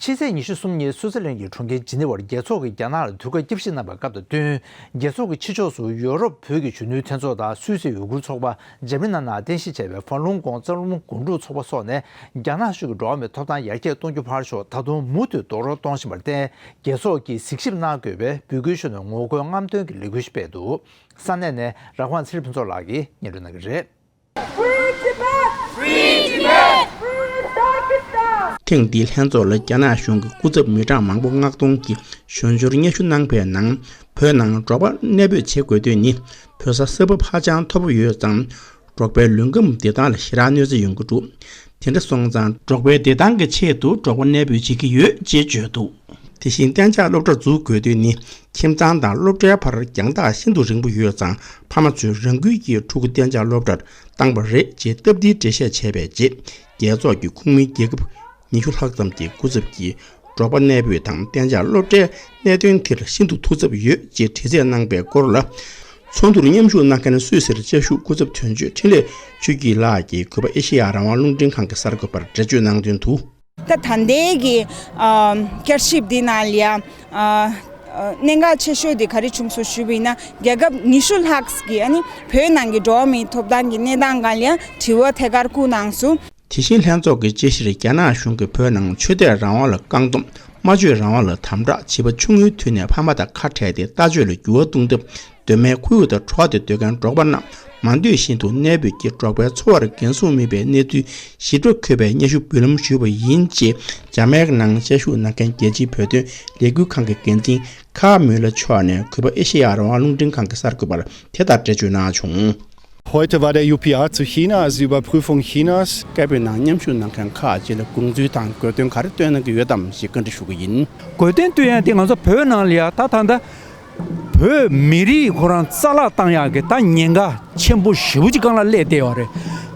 ཕྱི་ཚེས་ཉི་ཤུ་གསུམ་ཉིན་སུད་སི་ལན་གྱི་གྲོང་ཁྱེར་ཇི་ནི་ཝར་རྒྱལ་ཚོགས་ཀྱིས་རྒྱ་ནག་ལ་དུས་བཀག་བསྐྱར་ཞིབ་གནང་བའི་སྐབས་དང་བསྟུན། རྒྱལ་ཚོགས་ཀྱི་ཕྱི་ཕྱོགས་སུ་ཡོ་རོབ་བོད་ཀྱི་གཞོན་ནུའི་མཐུན་ཚོགས་དང་སུད་སི་ཡུ་གུར་ཚོགས་པ། འཇར་མ་ནི་ནང་རྟེན་གཞི་བྱས་པའི་ཧྥ་ལུན་གོང་གསར་ལམ་སྒོམ་སྒྲུབ་ཚོགས་པ་སོགས་ནས་རྒྱ་ནག་གཞུང་གིས་འགྲོ་བ་མིའི་ཐོབ་ཐང་ཡར་རྒྱས་གཏོང་རྒྱུ་ཕར་ཞོག་ད་དུང་མུ་མཐུད་རྡོག་རོལ་གཏོང་བཞིན་པར་བརྟེན། རྒྱལ་ཚོགས་ཀྱིས་གཟིགས་ཞིབ་གནང་དགོས་པའི་འབོད་སྐུལ་ཞུས་ནས་ངོ་རྒོལ་རྔམ་སྟོན་གྱི་ལས་འགུལ་ཞིག་སྤེལ་འདུག། ས་གནས་ནས་རང་དབང་ཚེ་རིང་ཕུན་ཚོགས་ལགས་ཀྱིས་སྙན་སྒྲོན་གནང་གི་རེད། Free Tibet! Free Tibet! Free Turkestan! ཐེངས་འདིའི་ལྷན་ཚོགས་ལ་རྒྱ་ནག་གཞུང་གི་སྐུ་ཚབ་མི་གྲངས་མང་པོ་མངགས་གཏོང་གིས་གཞོན་ཤུལ་སྙན་ཞུ་གནང་པའི་ནང་། བོད་ནང་འབྲོག་པ་གནས་སྤོས་བྱེད་དགོས་དོན་ནི་བོད་ས་ས་བབ་ཧ་ཅང་མཐོ་པོ་ཡོད་ཙང་། འབྲོག་པའི་ལུས་ཁམས་བདེ་ཐང་ལ་ཞེ་དྲག་གནོད་འཚེ་ཡོང་གི་འདུག། དེ་འདྲ་སོང་ཙང་འབྲོག་པའི་བདེ་ཐང་གི་ཆེད་དུ་འབྲོག་པ་གནས་སྤོས་བྱེད་ཀྱི་ཡོད་ཅེས་བརྗོད་འདུག། དེ་བཞིན་གཏན་འཇགས་སློབ་གྲྭ་འཛུགས་དགོས་དོན་ནི་ཁྱིམ་ཚང་དང་སློབ་གྲྭའི་བར་རྒྱང་ཐག་ཤིན་ཏུ་རིང་པོ་ཡོད་ཙང་ཕ་མ་ཚོས་རང་འགུལ་གྱིས་ཕྲུ་གུ་གཏན་འཇགས་སློབ་གྲྭར་བཏང་པ་རེད་ཅེས་སྟབས་བདེའི་འགྲེལ་བཤད་བྱས་པའི་རྗེས། རྒྱལ་ཚོགས་ཀྱི་ཁོངས་མི་རྒྱལ་ཁབ་ཉི་ཤུ་ལྷག་ཙམ་གྱི་སྐུ་ཚབ་ཀྱིས་འབྲོག་པ་གནས་སྤོས་དང་གཏན་འཇགས་སློབ་གྲྭའི་གནད་དོན་དེར་ཤིན་ཏུ་ཐུགས་འཚབ་ཡོད་ཅེས་དྲི་རྩད་གནང་པའི་སྐོར་ལ། ཚོགས་འདུར་མཉམ་ཞུགས་གནང་མཁན་སུད་སིར་བཅའ་བཞུགས་སྐུ་ཚབ་དོན་གཅོད་འཕྲིན་ལས་ཆོས་སྐྱིད་ལགས་ཀྱིས་གུས་པ་ཨེ་ཤེ་ཡ་རང་དབང་རླུང་འཕྲིན་ཁང་གི་གསར་འགོད་པར་འགྲེལ་བརྗོད་གནང་དོན་དུ། ད་ད་ལྟའི་གི་ཨ་བསྐྱར་ཞིབ་འདི་ནང་ལ་ཡ་ཨ་གནད་འགག་ཆེ་ཤོས་དེ་ག་རེ་བྱུང་སོང་ཞུས་པ་ཡིན་ན། རྒྱལ་ཁབ་ཉི་ཤུ་ལྷག་གིས་ཨ་ནི་བོད་ནང་གི་འགྲོ་བ་མིའི་ཐོབ་ཐང་གི་གནས་སྟངས་སྒང་ལ་ཡ་དྲི་བ་ཐད་ཀར་བསྐུར་གནང་སོང་། དེ་བཞིན་ལྷན་ཚོགས་ཀྱི་དཔྱད་གཞིར་རྒྱ་ནག་གཞུང་གིས་བོད་ནང་ཆོས་དད་རང་དབང་ལ་བཀག་སྡོམ། སྨྲ་བརྗོད་རང་དབང་ལ་དམ་དྲག་བྱིས་པ་ཆུང་ངུའི་དུས་ནས་ཕ་མ་དང་ཁ་བྲལ་ཏེ་ལྟ་སྤྱོད་ལ་འགྱུར་བ་གཏོང་ཐབས། གདོད་མའི་ཁོར་ཡུག་དང་འཕྲོག་སྟེ་སྡོད་མཁན་འབྲོག་པ་རྣམས་མ་འདོད་བཞིན་དུ་གནས་སྤོས་ཀྱིས་འབྲོག་པའི་འཚོ་བར་འགན་སྲུང་མེད་པའི་གནས་ཚུལ་ཞིབ་ཕྲ་འཁོད་པའི་སྙན་ཞུ་འབུལ་ལམ་ཞུས་པ་ཡིན་ཅེས་འཇར་མན་ནང་བཅའ་བཞུགས་གནང་མཁན་རྒྱལ་སྤྱིའི་བོད་དོན་ལས་འགུལ་ཁང་གི་འགན་འཛིན་ཁཱ་མུ་ལ་མཆོག་ནས་གུས་པ་ཨེ་ཤེ་ཡ་རང་དབང་རླུང་འཕྲིན་ཁང་གི་གསར་འགོད་པར་དེ་ལྟར་འགྲེལ་བརྗོད་གནང་བྱུང་། Heute war der U P A zu China, also die Überprüfung Chinas. སྐད་འབོད་ནང་མཉམ་ཞུགས་གནང་མཁན་ཁག་ཅིག་ལ་དགོངས་ཚུལ་དང་དགོས་འདུན་ག་རེ་བཏོན་གནང་གི་ཡོད་དམ་ཞེས་བཀའ་འདྲི་ཞུ་གི་ཡིན། དགོས་འདུན་བཏོན་ཡ་དེ་ང་ཚོ་བོད་ནང་ལ་ཡ་ད་ད་ལྟ་བོད་མི་རིགས་ཁོ་རང་རྩ་བརླག་བཏང་ཡག་གི་ད་ཉེན་ཁ་ཆེན་པོ་ཞེ་པོ་ཅིག་སྒང་ལ་སླེབས་བསྡད་ཡོད་རེད།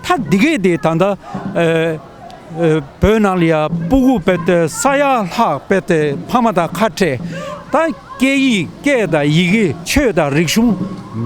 ད་འདི་གས་དེ་ད་ལྟ་ཨ་ཨ་བོད་ནང་ལ་ཡ་སྤུ་གུ་དཔེ་དེ་ས་ཡ་ལྷག་དཔེ་དེ་ཕ་མ་དང་ཁ་བྲལ། ད་སྐད་ཡིག་སྐད་དང་ཡི་གེ་ཆོས་དང་རིག་གཞུང་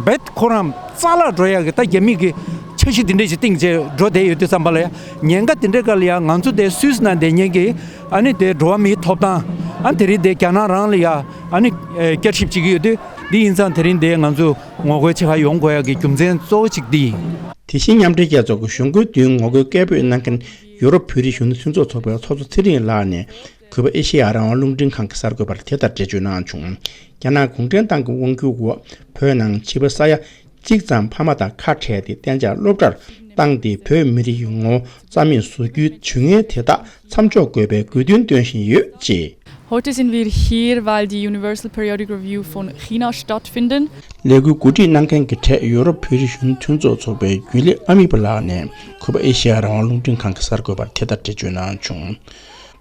རྦད་ཁོ་རང་རྩ་བརླག་འགྲོ་ཡག་གི་ད་རྒྱ་མི་གི་འཆར་གཞི་འདི་འདྲ་ཞིག་བཏིང་བྱས་འགྲོ་བསྡད་ཡོད་དུས་ཙམ་པ་ལ་ཡ་ཉེན་ཁ་འདི་འདྲའི་སྐབས་ལ་ཡ་ང་ཚོ་དེ་སུད་སི་ནང་བསྡད་མཁན་གྱི་ཨ་ནི་དེ་འགྲོ་བ་མིའི་ཐོབ་ཐང་ཨ་དེ་རིང་དེ་རྒྱ་ནག་རང་ལ་ཡ་ཨ་ནི་བསྐྱར་ཞིབ་བྱེད་ཀྱི་ཡོད་དུས། འདི་ཡིན་ཙང་དེ་རིང་འདི་ང་ཚོ་ངོ་རྒོལ་བྱེད་ག་ཡོང་དགོས་ཡག་གི་རྒྱུ་མཚན་གཙོ་བོ་གཅིག་འདི་ཡིན། དེ་བཞིན་མཉམ་འབྲེལ་རྒྱལ་ཚོགས་ཀྱི་གཞུང་སྒོའི་མདུན་ངོ་རྒོལ་སྐད་འབོད་གནང་མཁན་ཡུ་རོབ་བོད་རིགས་གཞོན་ནུ་མཐུན་ཚོགས་ཚོགས་པའི་ཚོགས་གཙོ་ཚེ་རིང་ལགས་ནས་གུས་པ་ཨེ་ཤེ་ཡ་རང་དབང་རླུང་འཕྲིན་ཁང་གི་གསར་འགོད་པར་དེ་ལྟར་འགྲེལ་བརྗོད་གནང་བྱུང་། རྒྱ་ནག་གུང་ཁྲན་ཏང་གི་དབང་སྒྱུར་འོག་བོད་ནང་བྱིས་པ་ས་ཡ་གཅིག་ཙམ་ཕ་མ་དང་ཁ་བྲལ་ཏེ་གཏན་འཇགས་སློབ་གྲྭར་བཏང་སྟེ་བོད་མི་རིགས་ཀྱི་ངོ་བོ་རྩ་མེད་བཟོ་རྒྱུའི་ཇུས་ངན་དེ་དག་མཚམས་འཇོག་དགོས་པའི་དགོས་འདུན་བཏོན་བཞིན་ཡོད་ཅེས། Heute sind wir hier, weil die Universal Periodic Review von China stattfinden. ལས་འགུལ་གོ་སྒྲིག་གནང་མཁན་གྱི་གྲས་ཡོ་རོབ་བོད་རིགས་གཞོན་ནུ་མཐུན་ཚོགས་ཚོགས་པའི་རྒྱུན་ལས་ཨ་མི་པ་ལགས་ནས་གུས་པ་ཨེ་ཤེ་ཡ་རང་དབང་རླུང་འཕྲིན་ཁང་གི་གསར་འགོད་པར་དེ་ལྟར་འགྲེལ་བརྗོད་གནང་བྱུང་།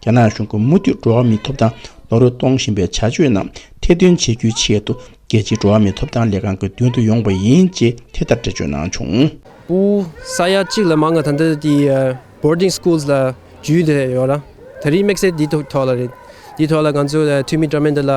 རྒྱ་ནག་གཞུང་གིས་མུ་མཐུད་འགྲོ་བ་མིའི་ཐོབ་ཐང་ནོར་འཁྲུལ་གཏོང་བཞིན་པའི་བྱ་སྤྱོད་རྣམས་ཐེར་འདོན་བྱེད་རྒྱུའི་ཆེད་དུ་རྒྱལ་སྤྱིའི་འགྲོ་བ་མིའི་ཐོབ་ཐང་ལས་ཁང་གི་མདུན་དུ་ཡོང་བ་ཡིན་ཅེས་དེ་ལྟར་འགྲེལ་བརྗོད་གནང་བྱུང་། སྤུ་གུ་ས་ཡ་གཅིག་ལས་མང་བ་ད་ལྟ་དེ་boarding schools ལ་འཇུས་བསྡད་ཡོད་ལ། ད་རེས་དམིགས་བསལ་འདི་ཐོག་ཐོག་ལ་རེད། འདི་ཐོག་ལ་ང་ཚོ་འཐུས་མི་ཀྲ་མན་ད་ལ་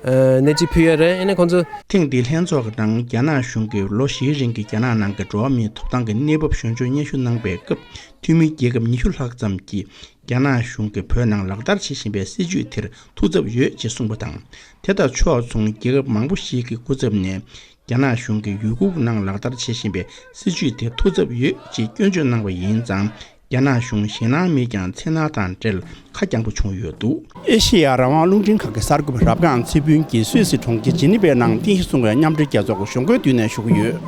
གནས་ཚུལ་ཕུལ་ཡ་རེད། ཨ་ནི་ཁོང་ཚོ། ཐེངས་འདིའི་ལྷན་ཚོགས་ཀྱི་ནང་རྒྱ་ནག་གཞུང་གིས་ལོ་བཞིའི་རིང་གི་རྒྱ་ནག་ནང་གི་འགྲོ་བ་མིའི་ཐོབ་ཐང་གི་གནས་བབ་ཞིབ་འཇུག་སྙན་ཞུ་གནང་པའི་སྐབས། འཐུས་མི་རྒྱལ་ཁབ་ཉི་ཤུ་ལྷག་ཙམ་གྱིས་རྒྱ་ནག་གཞུང་གིས་བོད་ནང་ལག་བསྟར་བྱེད་བཞིན་པའི་སྲིད་བྱུས་དེར་ཐུགས་འཚབ་ཡོད་ཅེས་གསུངས་པ་དང་། དེ་དང་ཕྱོགས་མཚུངས་རྒྱལ་ཁབ་མང་པོ་ཞིག་གི་སྐུ་ཚབ་ནས་རྒྱ་ནག་གཞུང་གིས་ཡུ་གུར་ནང་ལག་བསྟར་བྱེད་བཞིན་པའི་སྲིད་བྱུས་དེར་ཐུགས་འཚབ་ཡོད་ཅེས་སྐྱོན་བརྗོད་གནང་བ་ཡིན་ཙང་། རྒྱ་ནག་གཞུང་ཞེད་སྣང་མེད་ཀྱང་འཚེར་སྣང་དང་འབྲེལ་ཁ་རྐྱང་པོ་བྱུང་ཡོད་འདུག་ཨེ་ཤེ་ཡ་རང་དབང་རླུང་འཕྲིན་ཁང་གི་གསར་འགོད་པ་རབ་སྒང་ཚེ་ཕུན་གྱིས་སུད་སི་གྲོང་ཁྱེར་ཇི་ནི་ཝའི་ནང་རྟེན་གཞི་བཟུང་བའི་མཉམ་འབྲེལ་རྒྱལ་ཚོགས་ཀྱི་གཞུང་སྒོའི་མདུན་ནས་ཞུ་གི་ཡོད།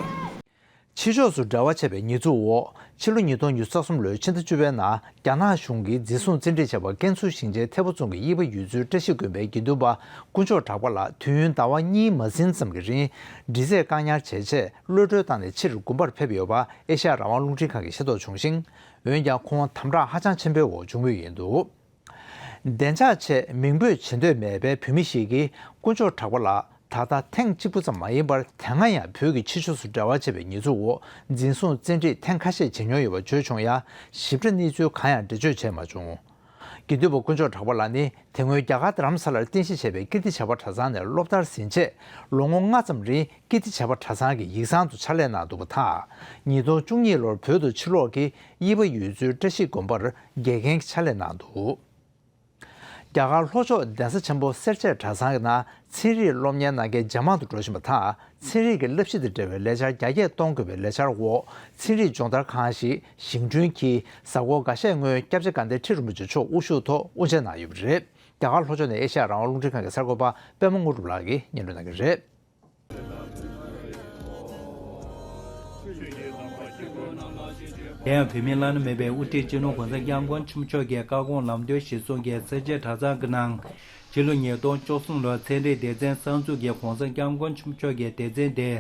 ཕྱི་ཕྱོགས་སུ་འབྲེལ་བ་བྱས་པའི་ཉེས་འཛུགས་འོག་ཕྱི་ལོ་ཉིས་སྟོང་ཉི་ཤུ་རྩ་གསུམ་ལོའི་ཕྱི་ཟླ་བཅུ་པའི་ནང་རྒྱ་ནག་གཞུང་གིས་འཛིན་བཟུང་བཙན་ཁྲིད་བྱས་པ་ཀན་སུའུ་ཞིང་ཆེན་ཐེ་བོ་རྫོང་གི་དབྱི་པ་ཡུལ་ཚོའི་བཀྲ་ཤིས་དགོན་པའི་དགེ་འདུན་པ་དཀོན་མཆོག་གྲགས་པ་ལགས་དུས་ཡུན་ཟླ་བ་གཉིས་མ་ཟིན་ཙམ་གྱི་རིང་འདྲི་རྩད་བཀག་ཉར་བྱས་རྗེས་གློད་གྲོལ་བཏང་ནས་ཕྱིར་དགོན་པར་ཕེབས་ཡོད་པ་ཨེ་ཤ་ཡ་རང་དབང་རླུང་འཕྲིན་ཁང་གིས་ཤེས་རྟོགས་བྱུང་ཞིང་། འོན་ཀྱང་ཁོང་དམ་དྲག་ཧ་ཅང་ཆེན་པོའི་འོག་བྱུང་མུས་ཡིན་འདུག་བདེ་འཇགས་ཆེད་མིང་འབོད་བྱེད་འདོད་མེད་པའི་བོད་མི་ཞིག་གིས་དཀོན་མཆོག་གྲགས་པ་ལགས་ད་ལྟ་ཐེངས་གཅིག་པུ་ཙམ་མ་ཡིན་པར་དེ་སྔ་ཡང་བོད་ཀྱི་ཕྱི་ཕྱོགས་སུ་འབྲེལ་བ་བྱས་པའི་ཉེས་འཛུགས་འོག་འཛིན་བཟུང་བཙན་ཁྲིད་ཐེངས་ཁ་ཤས་བྱེད་མྱོང་ཡོད་པ་བརྗོད་བྱུང་ཡང་ཞིབ་ཕྲ་གནས་ཚུལ་གང་ཡང་འགྲེལ་བརྗོད་བྱས་མ་བྱུང་། དགེ་འདུན་པ་དཀོན་མཆོག་གྲགས་པ་ལགས་ནི་དེ་སྔོན་རྒྱ་གར་རྡ་རམ་ས་ལར་རྟེན་གཞི་བྱས་པའི་ཀིརྟི་བྱེས་པ་གྲྭ་ཚང་ནས་སློབ་མཐར་ཟིན་རྗེས་ལོ་ངོ་ལྔ་ཙམ་རིང་ཀིརྟི་བྱེས་པ་གྲྭ་ཚང་གི་ཡིག་ཚང་དུ་ཕྱག་ལས་གནང་འདུག་པ་དང་། ཉིས་སྟོང་བཅུ་གཉིས་ལོར་བོད་དུ་ཕྱིར་ལོག་གིས་དབྱི་པ་ཡུལ་ཚོའི་བཀྲ་ཤིས་དགོན་པར་དགེ་རྒན་གྱི་ཕྱག་ལས་གནང་འདུག་རྒྱ་གར་ལྷོ་ཕྱོགས་གདན་ས་ཆེན་པོ་སེར་བྱེས་གྲྭ་ཚང་གི་ནང་ཚན་རིག་སློབ་གཉེར་གནང་མཁན་ཇེ་མང་དུ་འགྲོ་བཞིན་པ་དང་། ཚན་རིག་གི་བསླབ་གཞི་དང་འབྲེལ་བའི་ལས་འཆར་རྒྱ་སྐྱེད་གཏོང་དགོས་པའི་ལས་འཆར་འོག་ཚན་རིག་སྦྱོང་བརྡར་ཁང་ཞིག་བཞེངས་སྐྲུན་གྱིས་གཟའ་འཁོར་འགའ་ཤས་སྔོན་སྐྱབས་རྗེ་དགའ་ལྡན་ཁྲི་རིན་པོ་ཆེ་མཆོག་དབུ་བཞུགས་ཐོག་དབུ་འབྱེད་གནང་ཡོད་པ་རེད། རྒྱ་གར་ལྷོ་ཕྱོགས་ནས་ཨེ་ཤ་ཡ་རང་དབང་རླུང་འཕྲིན་ཁང་གི་གསར་འགོད་པ་པད་མ་དངོས་གྲུབ་ལགས་ཀྱིས་སྙན་སྒྲོན་གནང་གི་རེད། དེ་ཡང་བོད་མིའི་བླ་ན་མེད་པའི་དབུ་ཁྲིད་སྤྱི་ནོར་༸གོང་ས་༸སྐྱབས་མགོན་ཆེན་པོ་མཆོག་གི་བཀའ་དགོངས་ལམ་སྟོན་གཞིར་བཟུང་གིས་སེར་བྱེས་གྲྭ་ཚང་གི་ནང་ཕྱི་ལོ་ཉིས་སྟོང་བཅུ་གསུམ་ལོར་ཚན་རིག་སྡེ་ཚན་གསར་འཛུགས་ཀྱིས་༸གོང་ས་༸སྐྱབས་མགོན་ཆེན་པོ་མཆོག་གི་སྡེ་ཚན་དེ་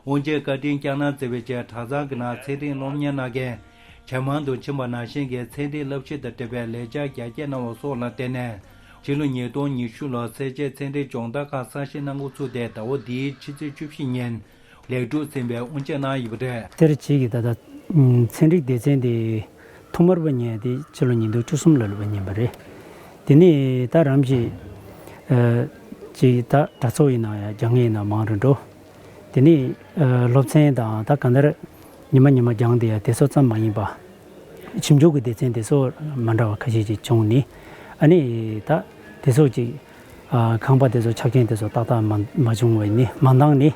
དབུ་འབྱེད་བཀའ་དྲིན་བསྐྱངས་གནང་མཛད་པའི་རྗེས་གྲྭ་ཚང་གི་ནང་ཚན་རིག་སློབ་གཉེར་གནང་མཁན་ཇེ་མང་དུ་ཕྱིན་པ་ནང་བཞིན་གྱི་ཚན་རིག་བསླབ་གཞི་དང་འབྲེལ་བའི་ལས་འཆར་རྒྱ་སྐྱེད་གནང་བ་སོགས་ལ་བརྟེན་ནས་ཕྱི་ལོ་ཉིས་སྟོང་ཉི་ཤུ་ལོར་སེར་བྱེས་ཚན་རིག་སྦྱོང་བརྡར་ཁང་གསར་བཞེངས་གནང་འགོ་ཚུགས་ཏེ་ཟླ་བ་འདིའི་ཕྱི་ཚེས་བཅུ་བཞི་ཉིན་ལེགས་གྲུབ་ཟིན་པའི་དབུ་འབྱེད་གནང་ཡོད་པ་རེད། དེར་བྱས་ཀྱི་ད་ལྟ་ཚན་རིག་སྡེ་ཚན་དེ་ཐོག་མར་བ་ཉན་དེ་ཕྱི་ལོ་ཉིས་སྟོང་བཅུ་གསུམ་ལོ་ལ་བ་ཉན་པ་རེད། དེ་ནས་ད་རམ་ཞིག་ཅིག་ད་གྲྭ་ཚོགས་ཡིན་ན་ཡང་རྒྱ་ངེས་ཡིན་ན་མང་རུ་འགྲོ། དེ་ནས་སློབ་ཚན་དང་ད་གང་ལྟར་ཉི་མ་ཉི་མ་སྦྱངས་དེ་ཡང་དེ་ཚོ་ཙམ་མ་ཡིན་པ། ཞིབ་འཇུག་གི་སྡེ་ཚན་དེ་ཚོ་མ་འདྲ་བ་ཁ་ཤས་ཅིག་བྱུང་ནི། ཨ་ནི་ད་དེ་ཚོ་ཅིག་ཨ་ཁང་པ་དེ་ཚོ་ཆ་རྐྱེན་དེ་ཚོ་ཏག་ཏག་མ་མ་བྱུང་བས་ནི་མ་འདང་ནི།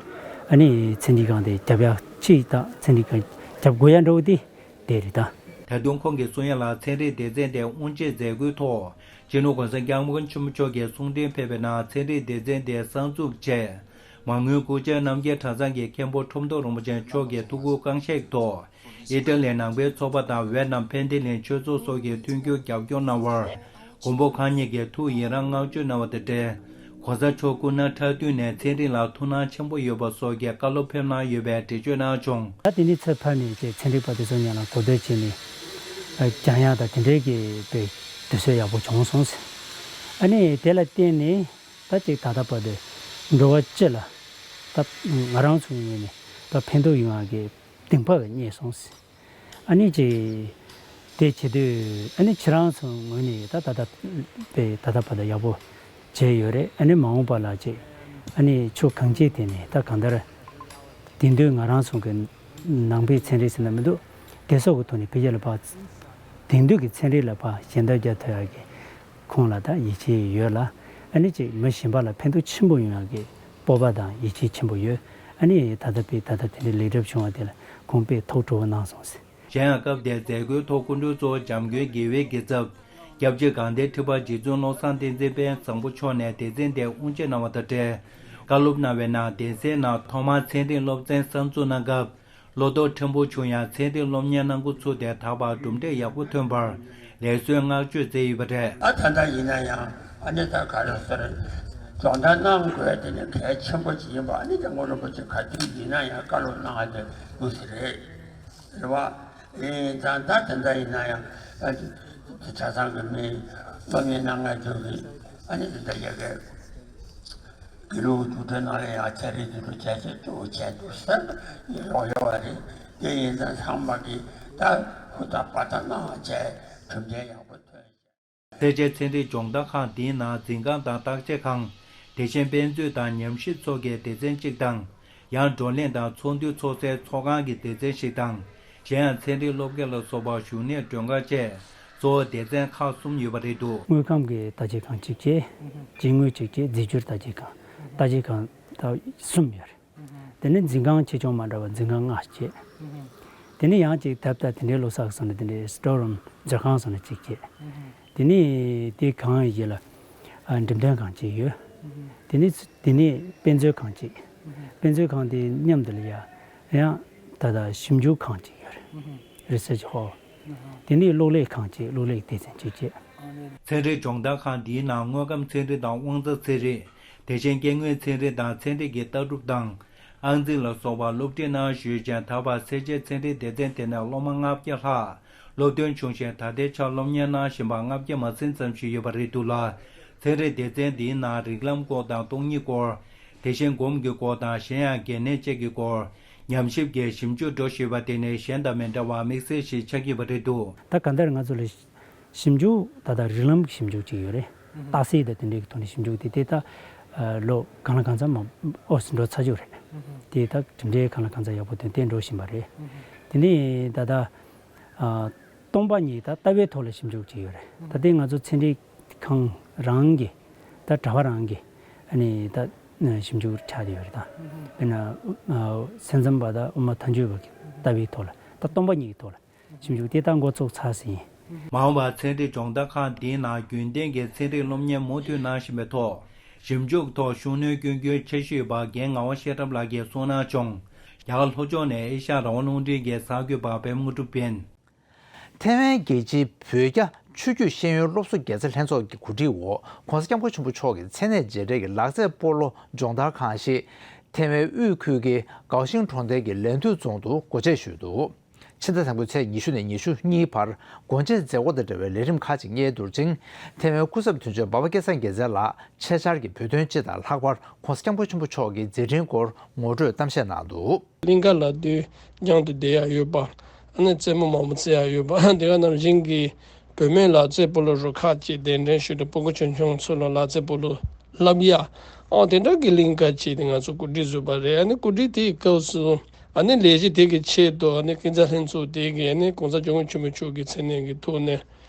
ཨ་ནི་ཚན་རིག་ཁང་དེ་རྒྱབ་ཡ་ཅིག་ད་ཚན་རིག་ཁང་རྒྱབ་དགོས་ཡ་འདྲ་བོ་དེ་དེ་རེད་ད། ད་དུང་ཁོང་གིས་གསུང་ཡ་ལ་ཚན་རིག་སྡེ་ཚན་དེ་དབུ་འབྱེད་མཛད་སྒོའི་ཐོག་སྤྱི་ནོར་༸གོང་ས་༸སྐྱབས་མགོན་ཆེན་པོ་མཆོག་གིས་གསུང་འཕྲིན་ཕེབས་པའི་ནང་ཚན་རིག་སྡེ་ཚན་དེ་གསར་འཛུགས་ཆེད། མ་དངུལ་སྐུ་བཅར་རྣམ་རྒྱལ་གྲྭ་ཚང་གི་མཁན་པོ་ཁྲོམ་ཐོག་རིན་པོ་ཆེ་མཆོག་གིས་ཐུགས་ཁུར་བསྐངས་བཞེས་ཐོག་ཨི་ཏཱ་ལི་ནང་པའི་ཚོགས་པ་དང་ཝེ་ནམ་ཕན་ཏི་ལིན་ཆོས་ཚོགས་སོགས་ཀྱིས་མཐུན་འགྱུར་རྒྱབ་སྐྱོར་གནང་བར། མགོན་པོ་གང་ཉིད་ཀྱིས་ཐུགས་ཡི་རང་བསྔགས་བརྗོད་གནང་བ་དང་འབྲེལ། གོང་ས་མཆོག་སྐུ་ན་ཕྲ་དུས་ནས་ཚན་རིག་ལ་ཐུགས་སྣང་ཆེན་པོ་ཡོད་པ་སོགས་ཀྱི་བཀའ་སློབ་ཕེབས་གནང་ཡོད་པའི་འགྲེལ་བརྗོད་གནང་བྱུང་། ད་དེ་ནས་ཚུར་ཕེབས་ནས་ཀྱི་ཚན་རིག་པ་དེ་ཚོ་མཉམ་ལ་གོ་བསྡུར་བྱས་ནས་སྦྱང་ཡག་དང་དེ་འདྲའི་གི་དཔེ་དུས་ཚོད་ཡག་པོ་བྱུང་སོང་ཟེར། ཨ་ནི་དེ་ལ་བརྟེན་ནས་ད་ཅིག་ད་ལྟ་བར་དུ་འགྲོ་བ་སྤྱི་ལ་ད་ང་རང་ཚོའི་ངོས་ནས་ད་ཕན་ཐོགས་ཡོང་ཡག་གི་གདེང་ཕབ་རྙེད་སོང་ཟེར། ཨ་ནི་ཅིག་དེ་བྱེད་དུས་ཨ་ནི་ཁྱེད་རང་ཚོའི་ངོས་ནས་ད་ད་ལྟ་དཔེ་ད་ལྟ་བར་དུ་ཡག་པོ་བྱས་ཡོད་རེད། ཨ་ནི་མ་འོངས་པ་ལ་ཅིག་ཨ་ནི་ཕྱོགས་གང་ཅིའི་ཐད་ནས་ད་གང་ལྟར་དེང་དུས་ང་རང་ཚོ་གི་ནང་པའི་ཚན་རིག་ཟེར་ན་མི་འདུག་དེ་སོགས་ཀྱི་ཐོག་ནས་འཕེལ་རྒྱས་ལ་ཕར་དེང་དུས་ཀྱི་ཚན་རིག་ལ་ཕར་ཞལ་འདེབས་རྒྱག་ཐུབ་ཡག་གི་ཁོང་ལ་ད་ཡིད་ཆེས་ཡོད་ལ། ཨ་ནི་ཅིག་མི་གཞན་པ་ལ་ཕན་ཐོགས་ཆེན་པོ་ཡོང་ཡག་གི་སྤོབས་པ་དང་ཡིད་ཆེས་ཆེན་པོ་ཡོད། ཨ་ནི་ད་ལྟ་དཔེ་ད་ལྟ་དེ་འདྲའི་ལེགས་གྲུབ་བྱུང་བ་དེ་ལ་ཁོང་དཔེ་ཐུགས་སྤྲོ་བོ་གནང་སོང་ཟེར། གཞན་ཡང་སྐབས་དེར་མཛད་སྒོའི་ཐོག་སྐུ་མགྲོན་གཙོ་བོ་འཇམ་མགོན་དགེ་བའི་དགེ་ཚབ། སྐྱབས་རྗེ་དགའ་ལྡན་ཁྲི་པ་རྗེ་བཙུན་བློ་བཟང་བསྟན་འཛིན་དཔལ་བཟང་པོ་མཆོག་ནས་སྡེ་ཚན་དེ་དབུ་འབྱེད་གནང་བ་དང་འབྲེལ། བཀའ་སློབ་གནང་བའི་ནང་སྡེ་ཚན་ནང་ཐོག་མར་ཚན་རིག་སློབ་ཚན་གསར་འཛུགས་གནང་སྐབས། བློ་དོགས་ཕྲན་བུ་བྱུང་ཡང་ཚན་རིག་སློབ་གཉེར་གནང་འགོ་ཚུགས་ཏེ་ད་བར་གྲུབ་འབྲས་ཡག་པོ་ཐོན་པར་ལེགས་གསོལ་བསྔགས་བརྗོད་མཛད་ཡོད་པ་རེད། ད་ད་ལྟ་ཡིན་ན་ཡང་ཨ་ནི་ད་ག་རེ་ཟེར། སྦྱོང་བརྡར་གནང་དགོས་དེ་ནི་གལ་ཆེན་པོ་ཞིག་ཡིན་པ། ཨ་ནི་སྐྱབས་མགོན་རིན་པོ་ཆེ་ག་དུས་ཡིན་ན་ཡང་བཀའ་སློབ་གནང་བ་དེ་དངོས་སུ་རེད། རེད་བ། ཨེ་ད་ད་དེ་འདྲ་ཡིན་ན་ཡང་ཨ་ནི་ཆ་ཚང་གི་མི་སློབ་གཉེར་གནང་མཁན་ཚོ་གིས་ཨ་ནི་དེ་འདྲ་ཡག་གི་དགེ་ལུགས་རྒྱུགས་སྤྲོད་ནང་ལ་ཡང་ཚན་རིག་འཛིན་གྲྭ་བྱས་བྱས་གཙོ་བོ་བྱས་འདུག་ཟེར་ཡོང་ཡོད་པ་རེད། དེ་ཡིན་ཙང་ཚང་མ་གིས་ད་ཧུར་ཐག་འབད་ཐག་གནང་བྱས་གྲུབ་འབྲས་ཡག་པོ་ཐོན་ཤག་སེར་བྱེས་ཚན་རིག་སྦྱོང་བརྡར་ཁང་འདིའི་ནང་འཛིན་ཁང་དང་བརྟག་དཔྱད་ཁང་། དེ་བཞིན་དཔེ་མཛོད་དང་ཉམས་ཞིབ་ཚོགས་ཀྱི་སྡེ་ཚན་གཅིག་དང་། ཡང་བགྲོ་གླེང་དང་ཚོགས་འདུ་ཚོགས་སའི་ཚོགས་ཁང་གི་སྡེ་ཚན་ཞིག་དང་། གཞན་ཡང་ཚན་རིག་སློབ་དགེ་ལ་སོགས་པ་བཞུགས་གནས་མགྲོན་ཁང་བཅས་གཙོ་བོ་སྡེ་ཚན་ཁག་གསུམ་ཡོད་པ་རེད་འདུག་དངོས་ཁམས་ཀྱི་བརྟག་དཔྱད་ཁང་གཅིག་བྱས། རྒྱན་དངོས་གཅིག་བྱས། རྫས་འགྱུར་བརྟག་དཔྱད་ཁང་། བརྟག་དཔྱད་ཁང་ད་གསུམ་ཡོད་རེད། དེ་ནས་འཛིན་ཁང་ཆེ་ཆུང་མ་འདྲ་བ་འཛིན་ཁང་ལྔ་བྱས། དེ་ནས་ཡང་ཅིག་ད་ལྟ་དེ་འདྲའི་ལོ་གསར་སོང་ནས་དེ་འདྲའི་སི་ཊོར་རུམ་མཛོད་ཁང་སོང་ནས་གཅིག་བྱས། དེ་ནས་དེ་གང་ཡིན་ལ་ཨ་འགྲེམས་སྟོན་ཁང་གཅིག་ཡོད། དེ་ནས་དེ་ནས་དཔེ་མཛོད་ཁང་གཅིག་དཔེ་མཛོད་ཁང་དེ་མཉམ་དུ་ལ་ཡ་ཡང་ད་ལྟ་ཞིབ་འཇུག་ཁང་གཅིག་ཡོད་རེད། རི་སར་ཆི་ཧོལ། དེ་ནས་གློག་ཀླད་ཁང་གཅིག་གློག་ཀླད་སྡེ་ཚན་གཅིག་བྱས། ཚན་རིག་སྦྱོང་བརྡར་ཁང་འདིའི་ནང་དངོས་ཁམས་ཚན་རིག་དང་དབང་རྩ་ཚན་རིག་དེ་བཞིན་སྐྱེ་དངོས་ཚན་རིག་དང་ཚན་རིག་གི་ལྟ་གྲུབ་དང་། ཨང་རྩིས་ལ་སོགས་པ་སློབ་ཁྲིད་གནང་བཞུགས་ཤིང་། ད་བར་སེར་བྱེས་ཚན་རིག་སྡེ་ཚན་དེ་ནས་སློབ་མ་ལྔ་བརྒྱ་ལྷག་སློབ་ཐོན་བྱུང་ཞིང་། ད་ལྟའི་ཆར་སློབ་གཉེར་གནང་བཞིན་པ་ལྔ་བརྒྱ་མ་ཟིན་ཙམ་ཞིག་ཡོད་པ་རེད་འདུག་ལ། ཚན་རིག་སྡེ་ཚན་འདིའི་ནང་རིགས་ལམ་སྐོར་དང་སྟོང་ཉིད་སྐོར། དེ་བཞིན་སྒོམ་གྱི་སྐོར་དང་གཞན་ཡང་གལ་གནད་བཅས་ཀྱི་སྐོར་ཉམས་ཞིབ་ཀྱི་ཞིབ་འཇུག་འགྲོ་བཞིན་པ་དེ་ནི་གཞན་དང་མི་འདྲ་བར་དམིགས་བསལ་ཞིག་ཆགས་ཀྱི་ཡོད་པ་རེད་འདུག་ད་གང་ལྟར་ང་ཚོ་ལ་ཞིབ་འཇུག་ད་ལྟ་རིགས་ལམ་གྱི་ཞིབ་འཇུག་ཅིག་ཡོད་རེད། རྟགས་གསལ་དང་དེ་འདྲའི་གི་ཐོག་ནས་ཞིབ་འཇུག་དེ་དེ་ད་ལོ་གང་ལ་གང་འཚམ་མ་ཨོ་སི་འགྲོ་ཚར་རྒྱུ་རེད། དེ་ད་གྲུབ་འབྲས་གང་ལ་གང་འཚམ་ཡག་པོ་ཐོན་ཏེ་འགྲོ་བཞིན་པ་རེད། དེ་ནས་ད་ལྟ་སྟོང་པ་ཉིད་ད་ལྟ་བའི་ཐོག་ལ་ཞིབ་འཇུག་བྱས་ཡོད་རེད། ད་ལྟའི་ང་ཚོ་ཚན་རིག་ཁང་རང་གི་ད་གྲྭ་པ་རང་གི་ཨ་ནི་ད་ཞིབ་འཇུག་ཆགས་བསྡད་ཡོད་རེད། ད་དཔེར་ན་སེམས་ཙམ་པ་དང་དབུ་མ་ཐལ་འགྱུར་བ་གི་ལྟ་བའི་ཐོག་ལ་ད་སྟོང་པ་ཉིད་ཀྱི་ཐོག་ལ་ཞིབ་འཇུག་དེ་ད་འགོ་ཚུགས་ཚར་ཟིན། མ་འོངས་པར་ཚན་རིག་སྦྱོང་བརྡར་ཁང་འདིའི་ནང་རྒྱུན་ལྡན་གྱི་ཚན་རིག་སློབ་གཉེར་མུ་མཐུད་གནང་བཞིན་པའི་ཐོག་ཞིབ་འཇུག་ཐོག་ཤུགས་སྣོན་སྐྱོན་རྒྱུའི་འཆར་གཞི་ཡོད་པ་རྒན་ངག་དབང་ཤེས་རབ་ལགས་ཀྱིས་གསུངས་གནང་བྱུང་། རྒྱ་གར་ལྷོ་ཕྱོགས་ནས་ཨེ་ཤ་ཡ་རང་དབང་རླུང་འཕྲིན་གྱི་གསར་འགོད་པ་པད་མ་དངོས་གྲུབ་ཡིན། ཐའེ་ཝན་རྒྱལ་སྤྱིའི་བོད་རྒྱ་ཆོས་བརྒྱུད་ཤེས་ཡོན་སློབ་གསོ་རྒྱལ་རྩེ་ལྷན་ཚོགས་ཀྱི་གོ་སྒྲིག་འོག་༧གོང་ས་༧སྐྱབས་མགོན་ཆེན་པོ་མཆོག་གི་མཚན་གནས་རྗེས་དྲན་གྱི་ལག་རྩེད་སྤོ་ལོ་སྦྱོང་བརྡར་ཁང་ཞིག་ཐའེ་ཝན་དབུས་ཁུལ་གྱི་ཀའོ་ཤིང་གྲོང་རྡལ་གྱི་ལན་ཐུའུ་རྫོང་དུ་སྒོ་འབྱེད་ཞུས་འདུག་ཕྱི་ཟླ་དང་པོའི་ཚེས་ཉི་ཤུ་ནས་ཉི་ཤུ་གཉིས་བར་སྒོ་འབྱེད་མཛད་སྒོ་དང་འབྲེལ་བའི་ལས་རིམ་ཁག་ཅིག་སྙན་ཞུ་ཞུས་ཤིང་། ཐའེ་ཝན་སྐུ་ཚབ་དོན་གཅོད་འབའ་པ་སྐལ་བཟང་རྒྱལ་མཚན་ལགས་ཆེད་བཅར་གྱིས་བོད་དོན་སྤྱི་དང་ལྷག་པར་༧གོང་ས་༧སྐྱབས་མགོན་ཆེན་པོ་མཆོག་གི་མཛད་འཕྲིན་སྐོར་ངོ་སྤྲོད་གཏམ་བཤད་གནང་འདུག་གླིང་ག་ལ་དུས་རྒྱང་དུ་བསྡད་ཡག་ཡོད་པ། ཨ་ནི་རྩེད་མོ་མང་པོ་རྩེ་ཡག་ཡོད་པ། དེ་ག་ནང་བཞིན་གྱི་བུད་མེད་ལག་རྩེད་སྤོ་ལོ་རུ་ཁག་ཅིག་གདན་འདྲེན་ཞུས་ཏེ་སྤུ་གུ་ཆུང་ཆུང་ཚོ་ལ་ལག་རྩེད་སྤོ་ལོ་བསླབ་ཡག་ཨོ་དེ་འདྲ་གི་གླིང་ག་ཅིག་དེ་ང་ཚོ་གོ་སྒྲིག་བཟོས་པ་རེད། ཨ་ནི་གོ་སྒྲིག་དེའི་སྐབས་སུ་ཨ་ནི་ལས་གཞི་དེ་གི་ཆེད་དུ་ཨ་ནི་ཀུན་བཟང་ལྷན་ཚོགས་དེ་གི་ཨ་ནི་༧གོང་ས་༧སྐྱབས་མགོན་ཆེན་པོ་མཆོག་གི་མཚན་གནས་ཀྱི་ཐོག་ནས་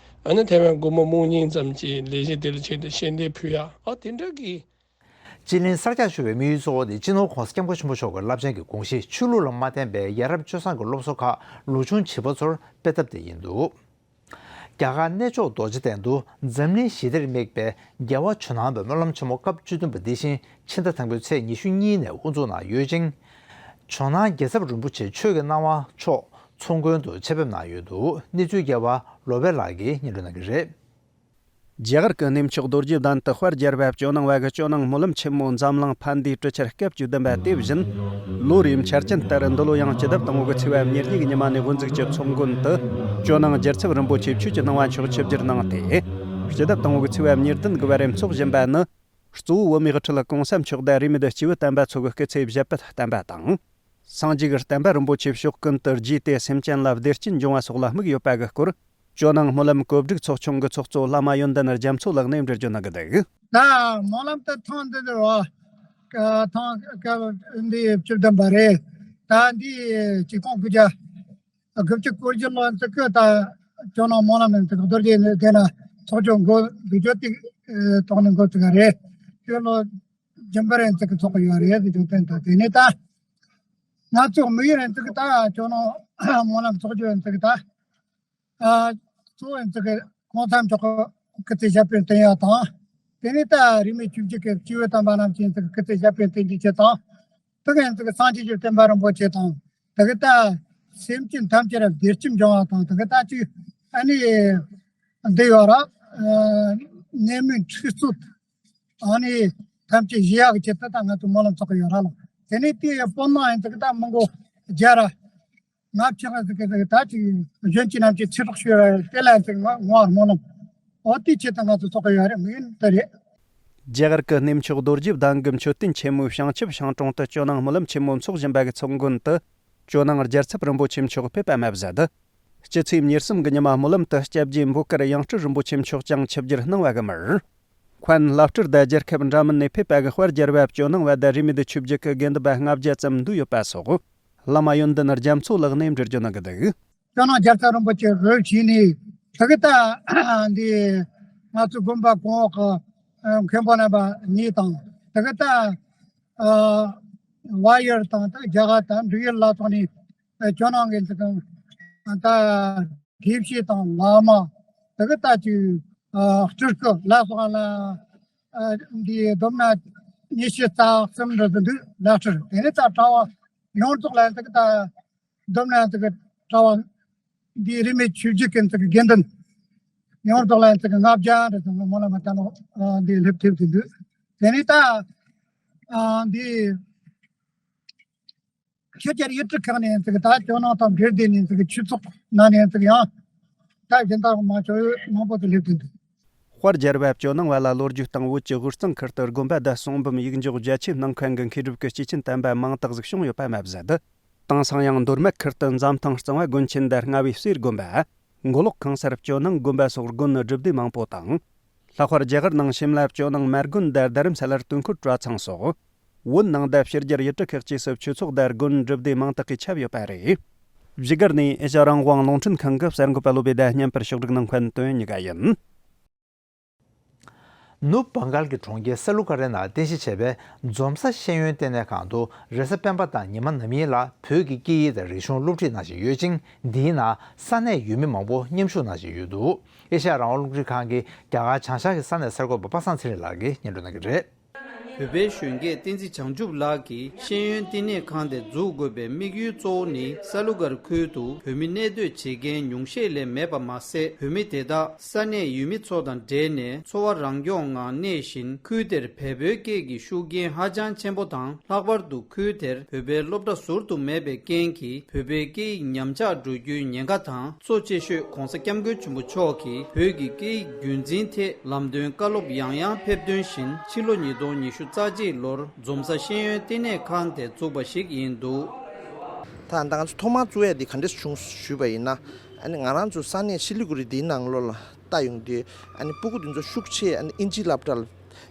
ཨ་ནི་ཐའེ་ཝན་སྒོར་མོ་སྨུག་གཉིས་ཙམ་གྱི་ལས་གཞི་དེ་ལ་ཆེད་དུ་ཞལ་འདེབས་ཕུལ་ཡག་ཨ་དེ་འདྲ་གི་སྤྱི་གླིང་གསར་རྒྱག་ཞུ་བའི་དམིགས་ཡུལ་གཙོ་བོ་དེ་སྤྱི་ནོར་༧གོང་ས་༧སྐྱབས་མགོན་ཆེན་པོ་མཆོག་གི་རླབས་ཆེན་གྱི་དགོངས་གཞི་ཆོས་ལུགས་ལ་མ་བརྟེན་པའི་ཡ་རབས་སྤྱོད་བཟང་གི་སློབ་གསོ་ཁག་ལོ་ཆུང་བྱིས་པ་ཚོར་སྤེལ་ཐབས་དེ་ཡིན་འདུག་རྒྱ་གར་གནས་མཆོག་རྡོ་རྗེ་གདན་དུ་འཛམ་གླིང་ཞི་བདེར་དམིགས་པའི་རྒྱལ་བ་ཇོ་ནང་པའི་སྨོན་ལམ་ཆེན་མོ་སྐབས་བཅུ་བདུན་པ་འདི་བཞིན་ཕྱི་ཟླ་དང་པོའི་ཚེས་ཉི་ཤུ་གཉིས་ནས་དབུ་འཛུགས་གནང་ཡོད་ཅིང་། ཇོ་ནང་རྒྱལ་ཚབ་རིན་པོ་ཆེ་ཆོས་ཀྱི་སྣང་བ་མཆོག་ཚོགས་མགོན་དུ་ཆེད་ཕེབས་གནང་ཡོད་འདུག་གནས་ཚུལ་རྒྱས་པ་བློ་བྷེ་ལགས་ཀྱིས་སྙན་སྒྲོན་གནང་གི་རེད། རྒྱ་གར་གྱི་གནས་མཆོག་རྡོ་རྗེ་གདན་དུ་དཔལ་རྒྱལ་བ་ཇོ་ནང་བ་གི་ཇོ་ནང་སྨོན་ལམ་ཆེན་མོ་འཛམ་གླིང་ཕན་བདེའི་གྲུ་ཆར་སྐབས་བཅུ་བདུན་པ་དེ་བཞིན། ལོ་རེའི་འཆར་ཅན་ལྟར་འདི་ལོ་ཡང་སྤྱི་ཟླ་དང་པོ་གི་ཚེས་པ་ཉེར་གཉིས་ཀྱི་ཉི་མ་ནས་དབུ་འཛུགས་ཀྱི་ཚོགས་མགོན་དུ་ཇོ་ནང་རྒྱལ་ཚབ་རིན་པོ་ཆེ་ཆོས་ཀྱི་སྣང་བ་མཆོག་ཆིབས་བསྒྱུར་གནང་སྟེ། སྤྱི་ཟླ་དང་པོ་གི་ཚེས་པ་ཉེར་བདུན་གྱི་བར་འཚོགས་བཞིན་པ་ནི། གཙོ་བོ་བོད་མིའི་དབུ་ཁྲིད་གོང་ས་མཆོག་དང་རིས་མེད་སྐྱེས་བུ་དམ་པ་ཚོ་གི་སྐུ་ཚེ་ཞབས་པད་བརྟན་པ་དང་། སངས་རྒྱས་ཀྱི་བསྟན་པ་རིན་པོ་ཆེ་ཕྱོགས་ཀུན་ཏུ་རྒྱས་ཏེ་སེམས་ཅན་ལ་བདེ་སྐྱིད་འབྱུང་བ་སོགས་ལ་དམིགས་ཡོད་པ་གི་སྐོར། ཇོ་ནང་སྨོན་ལམ་གོ་སྒྲིག་ཚོགས་ཆུང་གི་ཚོགས་གཙོ་བླ་མ་ཡོན་ཏན་རྒྱ་མཚོ་ལགས་ནས་འགྲེལ་བརྗོད་གནང་གི་འདུག། ད་སྨོན་ལམ་དེ་ཐེངས་འདི་འདི་རོ། ཐེངས་སྐབས་འདི་བཅུ་བདུན་པ་རེད། ད་འདི་ཆིག་སྟོང་དགུ་བརྒྱ་དགུ་བཅུ་གོ་བཞི་ལོ་ཙི་གི་ད་ཇོ་ནང་སྨོན་ལམ་ནས་ཙི་གི་རྡོ་རྗེ་གདན་ན་ཚོགས་ཆུང་འགོ་འཛུགས་རྒྱུ་དེ་ཐོག་ནས་འགོ་ཙི་ག་རེད། དེ་ལོ་རྒྱུན་པར་ཡང་ཙི་གི་ཚོགས་ཀྱི་ཡོད་རེད་ཟེར་རྒྱུ་དེ་ད་དེ་ནས་ད་ང་ཚོ་དམིགས་ཡུལ་ཡང་ཙི་གི་ད་ཇོ་ནང་སྨོན་ལམ་ཚོགས་རྒྱུ་ཡང་ཙི་གི་ད། ཨ། གཙོ་བོ་ཡང་ཙི་གི་གོང་ས་མཆོག་གི་སྐུ་ཚེ་ཞབས་པད་བརྟན་ཡག་དང་། དེ་ནས་ད་རིས་མེད་ཆོས་བརྒྱུད་ཀྱི་སྐྱེས་བུ་དམ་པ་རྣམས་ཀྱི་ཡང་ཙི་གི་སྐུ་ཚེ་ཞབས་པད་བརྟན་གྱི་ཆེད་དང་། དེ་ག་ཡང་ཙི་གི་སངས་རྒྱས་ཀྱི་བསྟན་པ་རིན་པོ་ཆེ་དང་། དེ་གི་ད་སེམས་ཅན་ཐམས་ཅད་ལ་བདེ་སྐྱིད་འབྱུང་བ་དང་། དེ་གི་ད་ཅིག་ཨ་ནི་འདི་ཡོད་ར། ནད་མུག་འཁྲུག་རྩོད་ཨ་ནི་ཐམས་ཅད་ཞི་ཡག་གི་ཆེད་དུ་ད་ང་ཚོ་སྨོན་ལམ་ཚོགས་ཀྱི་ཡོད་ར་ལ། དེ་ནས་དེ་ཡི་སྤོ་ན་ཡང་ཙི་གི་ད་མི་མགོ་རྒྱ་ར། ང་ཕྱིར་ང་ཟིག་གི་ཟིག་ད་ཅིག་གཞོན་སྐྱེས་རྣམས་ཀྱིས་ཚེ་སྲོག་ཤོར་བ་དེ་ལ་ཟིག་ང་ངོ་བར་སྨོན་ལམ། འོ་དེའི་ཆེད་དུ་ང་ཚོ་ཚོགས་ཀྱི་ཡོད་རེད། དམིགས་ཡུལ་འདི་རེད། རྒྱ་གར་གྱི་གནས་མཆོག་རྡོ་རྗེ་གདན་གྱི་མཆོད་རྟེན་ཆེན་མོའི་བྱང་ཆུབ་ཤིང་དྲུང་དུ་ཇོ་ནང་སྨོན་ལམ་ཆེན་མོ་འཚོགས་བཞིན་པ་གི་ཚོགས་མགོན་དུ་ཇོ་ནང་རྒྱལ་ཚབ་རིན་པོ་ཆེ་མཆོག་ཕེབས་པ་མ་ཟད། སྤྱི་ཚེས་ཉེར་གསུམ་གྱི་ཉི་མ་སྨོན་ལམ་དུ་སྐྱབས་རྗེ་འབོད་དཀར་ཡང་སྤྲུལ་རིན་པོ་ཆེ་མཆོག་ཀྱང་ཆིབས་བསྒྱུར་གནང་བ་གི་མར། མཁན་བླ་སྤྲུལ་དང་རྒྱལ་ཁབ་འདྲ་མིན་ནས་ཕེབས་པ་གི་དཔལ་རྒྱལ་བ་ཇོ་ནང་བ་དང་རིས་མེད་ཆོས་བརྒྱུད་ཀྱི་དགེ་འདུན་པ་ལྔ་བརྒྱ་ཙམ་འདུས་ཡོད་པ་སོགས། བླ་མ་ཡོན་ཏན་རྒྱ་མཚོ་ལགས་ནས་འགྲེལ་བརྗོད་གནང་གི་འདུག། ཇོ་ནང་རྒྱལ་ཚབ་རིན་པོ་ཆེ་འོས་བྱས་ནས་དེ་གི་ད་འདི་ང་ཚོ་དགོན་པ་གོང་འོག་གི་མཁན་པོ་རྣམ་པ་གཉིས་དང་། དེ་གི་ད་བལ་ཡུལ་དང་ད་རྒྱ་གར་དང་འབྲུག་ཡུལ་ལ་སོགས་ནས་ཇོ་ནང་གི་འདི་གི་ད་དགེ་བཤེས་དང་བླ་མ། དེ་གི་ད་ཅིག་སྤྲུལ་སྐུ་ལ་སོགས་ལ་འདི་སྡོམ་ན་ཉི་ཤུ་རྩ་གསུམ་འདྲ་ཟིག་འདུག། བླ་སྤྲུལ་དེ་ནས་ད་གྲྭ་བ་ཡོངས་རྫོགས་ལ་འདི་གི་ད་སྡོམ་ན་ཙི་གི་གྲྭ་བ་འདིའི་རིས་མེད་ཆོས་བརྒྱུད་ཀྱི་ཙི་གི་དགེ་འདུན་ཡོངས་རྫོགས་ལ་ཙི་གི་ལྔ་བརྒྱ་འདྲ་ཙི་གི་སྨོན་ལམ་བཏང་ནོ་འདི་སླེབས་ཐེབས་ཀྱི་འདུག། དེ་ནས་ད་འདི་ཆོས་རྒྱལ་ཡུལ་གྲུ་ཁག་ནས་ཙི་གི་ད་ཇོ་ནང་དང་འབྲེལ་བསྡད་ནས་ཙི་གི་ཆོས་ཚོགས་ནང་ནས་ཙི་གི་ཡང་ད་གཞན་དག་མང་ཆོག་མང་པོ་ཙི་སླེབས་ཀྱི་འདུག། དཔལ་རྒྱལ་བ་ཇོ་ནང་བ་ལ་ལོ་རྒྱུས་དང་བོད་ཀྱི་དབུས་གཙང་ཁུལ་དུ་དགོན་པ་བརྡ་གསུང་འབུམ་ཡིག་འཇོག་རྒྱ་ཆེ་གནང་མཁན་གྱི་མཁས་གྲུབ་ཀྱི་སྐྱེས་ཆེན་དམ་པ་མང་དག་ཟིག་བྱུང་ཡོད་པ་མ་ཟད། དེང་སང་ཡང་མདོ་སྨད་ཁུལ་དུ་འཛམ་ཐང་གཙང་བ་དགོན་ཆེན་དང་རྔ་བའི་གསེར་དགོན་པ། མགོ་ལོག་ཁང་གསར་ཇོ་ནང་དགོན་པ་སོགས་དགོན་སྒྲུབ་སྡེ་མང་པོ་དང་། ལྷག་པར་རྒྱ་གར་ནང་ཤིམ་ལ་ཇོ་ནང་མ་དགོན་དང་རྡ་རམ་ས་ལར་དུས་འཁོར་གྲྭ་ཚང་སོགས། བོད་ནང་དང་ཕྱི་རྒྱལ་ཡུལ་གྲུ་ཁག་ཅིག་སུ་ཆོས་ཚོགས་དང་དགོན་སྒྲུབ་སྡེ་མང་དག་གིས་ཁྱབ་ཡོད་པ་རེད། བཞུགས་སྒར་ནས་ཨེ་ཤ་རང་དབང་རླུང་འཕྲིན་ཁང་གི་གསར་འགོད་པ་བློ་བྷེ་དང་མཉམ་པར་ཕྱོགས་སྒྲིག་གནང་མཁན་དོན་གཉིས་ཀ་ཡིན། ནུབ་བྷང་གལ་གྱི་གྲོང་ཁྱེར་ས་ལུ་ཀ་རེ་ནང་རྟེན་གཞི་བྱས་པའི་འཛོམས་ས་ཤེས་ཡོན་ལྟེ་གནས་ཁང་དུ་རེས་གཟའ་སྤེན་པ་དང་ཉི་མ་ནམ་ཡིན་ལ་བོད་ཀྱི་སྐད་ཡིག་དང་རིག་གཞུང་སློབ་ཁྲིད་གནང་བཞིན་ཡོད་ཅིང་། འདིའི་ནང་ས་གནས་ཡུལ་མི་མང་པོ་མཉམ་ཞུགས་གནང་བཞིན་ཡོད་འདུག། ཨེ་ཤ་ཡ་རང་དབང་རླུང་འཕྲིན་ཁང་གིས་རྒྱ་གར་བྱང་ཤར་གྱི་ས་གནས་གསར་འགོད་པ་པ་སངས་ཚེ་རིང་ལགས་ཀྱིས་སྙན་སྒྲོན་གནང་གི་རེད། བོད་པའི་གཞོན་སྐྱེས་བསྟན་འཛིན་བྱང་ཆུབ་ལགས་ཀྱིས་ཤེས་ཡོན་བསྟི་གནས་ཁང་དེ་འཛུགས་དགོས་པའི་དམིགས་ཡུལ་གཙོ་བོ་ནི་ས་ལུ་གར་ཁུལ་དུ་བོད་མི་གནས་སྡོད་བྱེད་མཁན་ཉུང་ཤས་ལས་མེད་པ་མ་ཟད། བོད་མི་དེ་དག་ས་གནས་ཡུལ་མི་ཚོ་དང་འབྲེལ་ནས་འཚོ་བ་རང་སྐྱོང་ངང་གནས་བཞིན། ཁུལ་དེར་བལ་པོའི་སྐད་ཀྱི་ཤུགས་རྐྱེན་ཧ་ཅང་ཆེན་པོ་དང་། ལྷག་པར་དུ་ཁུལ་དེར་བོད་པའི་སློབ་གྲྭ་ཟུར་དུ་མེད་པའི་རྐྱེན་གྱིས། བོད་པའི་སྐད་ཡིག་ཉམས་ཆག་འགྲོ་རྒྱུའི་ཉེན་ཁ་དང་། གཙོ་ཆེ་ཤོས་༧གོང་ས་༧སྐྱབས་མགོན་ཆེན་པོ་མཆོག་གིས་བོད་ཀྱི་སྐད་ཡིག་རྒྱུན་འཛིན་ཐད་ལམ་སྟོན་བཀའ་སློབ་ཡང་ཡང་ཕེབས་དོན་བཞིན། ཕྱི་ལོ་ཉིས་སྟོང་ཉི་ཤུ་རྩ་གཅིག་ལོར་འཛོམས་ས་ཤེས་ཡོན་བསྟི་གནས་ཁང་དེ་བཙུགས་པ་ཞིག་ཡིན་འདུག། ད་ད་ང་ཚོ་ཐོག་མར་བཙུགས་ཡས་འདི་ག་འདྲས་བྱུང་ཞུས་པ་ཡིན་ན། ཨ་ནི་ང་རང་ཚོ་ས་གནས་སི་ལི་གུ་རི་འདིའི་ནང་ལོགས་ལ་ལྟ་ཡོང་དུས། ཨ་ནི་སྤུ་གུ་འདི་ཚོ་ཤུགས་ཆེ་ཨ་ནི་ཨིན་ཇི་སློབ་གྲྭ་ལ་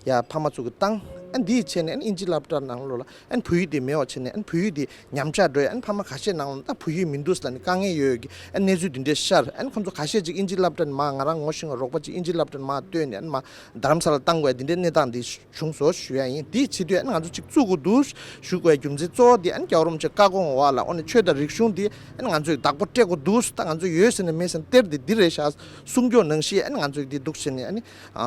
ཡར་ཕ་མ་ཚོ་གིས་བཏང་། ཨ་ནི་འདིའི་ཆེད་ནས་ཨ་ནི་ཨིན་ཇི་སློབ་གྲྭ་ནང་ལོགས་ལ་ཨ་ནི་བོད་ཡིག་དེ་མེད་པ་བྱས་ནས། ཨ་ནི་བོད་ཡིག་དེ་ཉམས་ཆག་འགྲོ་ཡ། ཨ་ནི་ཕ་མ་ཁ་ཤས་ནང་ལ་ད་བོད་ཡིག་མི་འདུག་ཟེར་ནས་དཀའ་ངལ་ཡོད་ཀྱི་ཨ་ནི་གནས་ཚུལ་འདི་འདྲས་ཤར། ཨ་ནི་ཁོང་ཚོ་ཁ་ཤས་ཅིག་ཨིན་ཇི་སློབ་གྲྭ་ནས་མར། ང་རང་ངོ་ཤེས་པའི་རོགས་པ་ཅིག་ཨིན་ཇི་སློབ་གྲྭ་ནས་མར་བཏོན་ནས། ཨ་ནི་མར་རྡ་རམ་ས་ལར་བཏང་དགོས་ཡ་འདི་འདྲའི་གནས་སྟངས་འདི་བྱུང་སོང་ཞུ་ཡ་ཡིན། དེའི་ཆེད་དུ་ཨ་ནི་ང་ཚོ་ཅིག་བཙུགས་དགོས་འདུག་ཞུ་དགོས་ཡ་རྒྱུ་མཚན་གཙོ་བོ་འདི། ཨ་ནི་རྒྱལ་བ་རིན་པོ་ཆེ་བཀའ་དགོངས་འོག་ལ་ཨ་ནི་ཆོས་དང་རིག་གཞུང་འདི་ཨ་ནི་ང་ཚོས་བདག་པོ་སྤྲད་དགོས་འདུག། ད་ང་ཚོ་ཡོད་ཟེར་ནས་མེད་ཟེར་ནས་གཏེར་འདི་འདི་རེད་ཤག་གསུང་སྐྱོང་གནང་གཞི་ཨ་ནི་ང་ཚོས་འདི་འདུག་བྱས་ནས། ཨ་ནི་ཨ་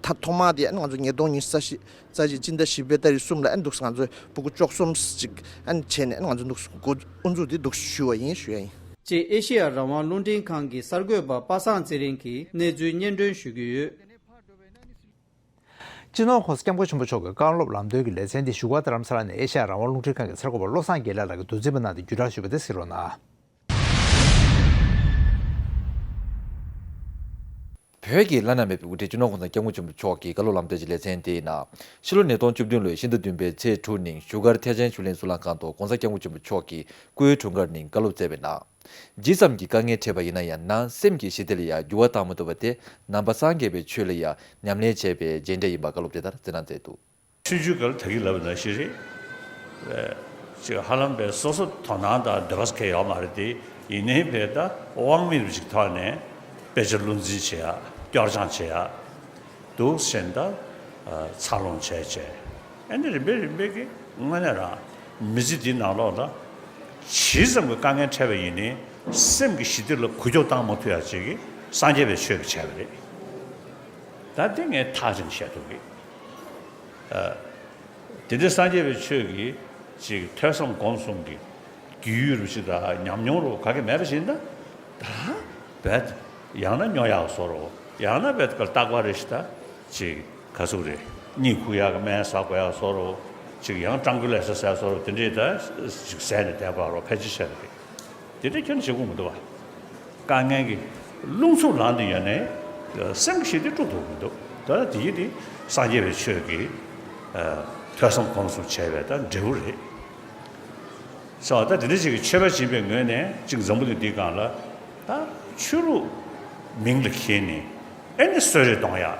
ད་ཐོག་མ་འདི་ཨ་ནི་ང་ཚོ་ཉིས་སྟོང་ཉི་ཤུ་རྩ་བཞི་རྩ་བཞི་སྤྱི་ཟླ་བཞི་པའི་ཏ་རིག་གསུམ་ལ་ཨ་ནི་འདུག་སེ་ང་ཚོས་སྤུ་གུ་བཅུ་གསུམ་ཅིག་ཨ་ནི་བྱས་ནས་ཨ་ནི་ང་ཚོ་འདུག་སེ་འགོ་དབུ་འཛུགས་འདི་འདུག་སེ་ཞུས་པ་ཡིན་ཞུ་ཡ་ཡིན། ཅེས་ཨེ་ཤེ་ཡ་རང་དབང་རླུང་འཕྲིན་ཁང་གི་གསར་འགོད་པ་པ་སངས་ཚེ་རིང་གིས་གནས་ཚུལ་སྙན་སྒྲོན་ཞུ་གི་ཡོད། སྤྱི་ནོར་༸གོང་ས་༸སྐྱབས་མགོན་ཆེན་པོ་མཆོག་གི་བཀའ་སློབ་ལམ་སྟོན་གྱི་ལེ་ཚན་འདི་བཞུགས་སྒར་རྡ་རམ་ས་ལ་ནས་ཨེ་ཤ་ཡ་རང་དབང་རླུང་འཕྲིན་ཁང་གི་གསར་འགོད་པ་བློ་བཟང་དགེ་ལེགས་ལགས་ཀྱིས་བསྡུ་རྩིས་པ་གནང་སྟེ་བརྒྱུད་བསྒྲགས་ཞུས་པ་དེ་གཟིགས་རོགས་གནང་། བོད་ཀྱི་བླ་ན་མེད་པའི་དབུ་ཁྲིད་སྤྱི་ནོར་༸གོང་ས་༸སྐྱབས་མགོན་ཆེན་པོ་མཆོག་གི་བཀའ་སློབ་ལམ་སྟོན་གྱི་ལེ་ཚན་དེའི་ནང་། ཕྱི་ལོ་ཉིས་སྟོང་བཅུ་བདུན་ལོའི་ཕྱི་ཟླ་བདུན་པའི་ཚེས་དྲུག་ཉིན་བཞུགས་སྒར་ཐེག་ཆེན་ཆོས་གླིང་གཙུག་ལག་ཁང་དུ་༸གོང་ས་༸སྐྱབས་མགོན་ཆེན་པོ་མཆོག་གི་སྐུའི་འཁྲུངས་སྐར་ཉིན་བཀའ་སློབ་སྩལ་བའི་ནང་། ཇི་ཙམ་གྱི་དཀའ་ངལ་འཕྲད་པ་ཡིན་ན་ཡང་ནང་སེམས་ཀྱི་ཞི་བདེ་ལ་ཡང་འགྱུར་བ་བཏང་མ་ཐུབ་པ་དེ་ནང་པ་སངས་རྒྱས་པའི་ཆོས་ལ་ཡང་ཉམས་ལེན་བྱས་པའི་རྗེས་འབྲས་ཡིན་པ་བཀའ་སློབ་དེ་ལྟར་སྩལ་གནང་མཛད་འདུག། ཆུང་ཆུང་སྐབས་ལ་ད་གིན་ལབ་པ་ནང་བཞིན་རེད། ཅིག་ཧ་ལམ་པའི་སོ་སོ་དོ་སྣང་དང་འདོད་པ་གང་ཡོད་མ་རེད་དེ། ཡིན་ནའི་པའི་ད་དབང་མེད་པ་ཅིག་ཐོག་ནས་དཔེ་ཆ་བློ་འཛིན་བྱེད་ཡ། སྐྱོར་སྦྱང་བྱེད་ཡ། འདུག་ཟེར་ད། འཚར་ལོངས་བྱས་བྱས། ཨ་ནི་རིམ་པས་རིམ་པས་ཀྱི་དངོས་གནས་རང་མི་ཚེ་འདིའི་ནང་ལོགས་ལ་ཇི་ཙམ་གྱི་དཀའ་ངལ་འཕྲད་པ་ཡིན་ནའི་སེམས་ཀྱི་ཞི་བདེ་ལ་འགུལ་སྐྱོད་བཏང་མ་ཐུབ་ཡ་ཅིག་གིས་སངས་རྒྱས་པའི་ཆོས་ཀྱིས་བྱས་པ་རེད། ད་འདི་ངས་ཐག་བཅད་ནས་བཤད་ཐུབ་གི། ཨ། དེ་འདྲའི་སངས་རྒྱས་པའི་ཆོས་ཀྱི་ཅིག་ཐོས་བསམ་སྒོམ་གསུམ་གྱི་རྒྱུས་ཡོད་རུ་ཞིག་དང་ཉམས་མྱོང་རུ་ག་གེ་མེད་པ་ཞིག་ཡིན་ན། ད་བས་ཡང་ན་སྨྱོ་ཡག་བཟོ་རུ། ཡང་ན་བས་ཀར་རྟག་པར་རེ་ཞིག་ད་ཅིག་ག་ཚོད་རེད། གཉིད་ཁུག་ཡག་གི་སྨན་ཟ་དགོས་ཡག་བཟོ་རུ། ཅིག་ཡང་སྤྲང་པོ་ལས་ས་ཟ་བཟོ་རུ། དེ་འདྲའི་ད་ཅིག་ཟས་ནས་བསྡད་པ་རུ་ཕལ་ཆེར་བྱས་པ་རེད། དེ་འདྲ་ཁྱོན་བྱེད་དགོས་མི་འདུག་བ། དཀའ་ངལ་གྱི་རླུང་འཚུབ་ལངས་ཏེ་ཡོད་ནའི་སེམས་ཀྱི་ཞི་བདེ་དཀྲུག་ཐུབ་མི་འདུག། ད་དེ་ཡིན་དེ་སངས་རྒྱས་པའི་ཆོས་ཀྱི་ཐོས་བསམ་སྒོམ་གསུམ་བྱས་པའི་ད་འབྲས་བུ་རེད། ས་བ་ད་དེ་འདྲ་ཞིག་གི་ཆོས་པ་ཡིན་པའི་ངོས་ནས་ཅིག་འཛམ་བུ་གླིང་འདིའི་སྒང་ལ་ད་ཆོས་ལུགས་མིང་ལ་འཁྱེར་ནས་ཨེ་ནི་གསོད་རེས་གཏོང་ཡག།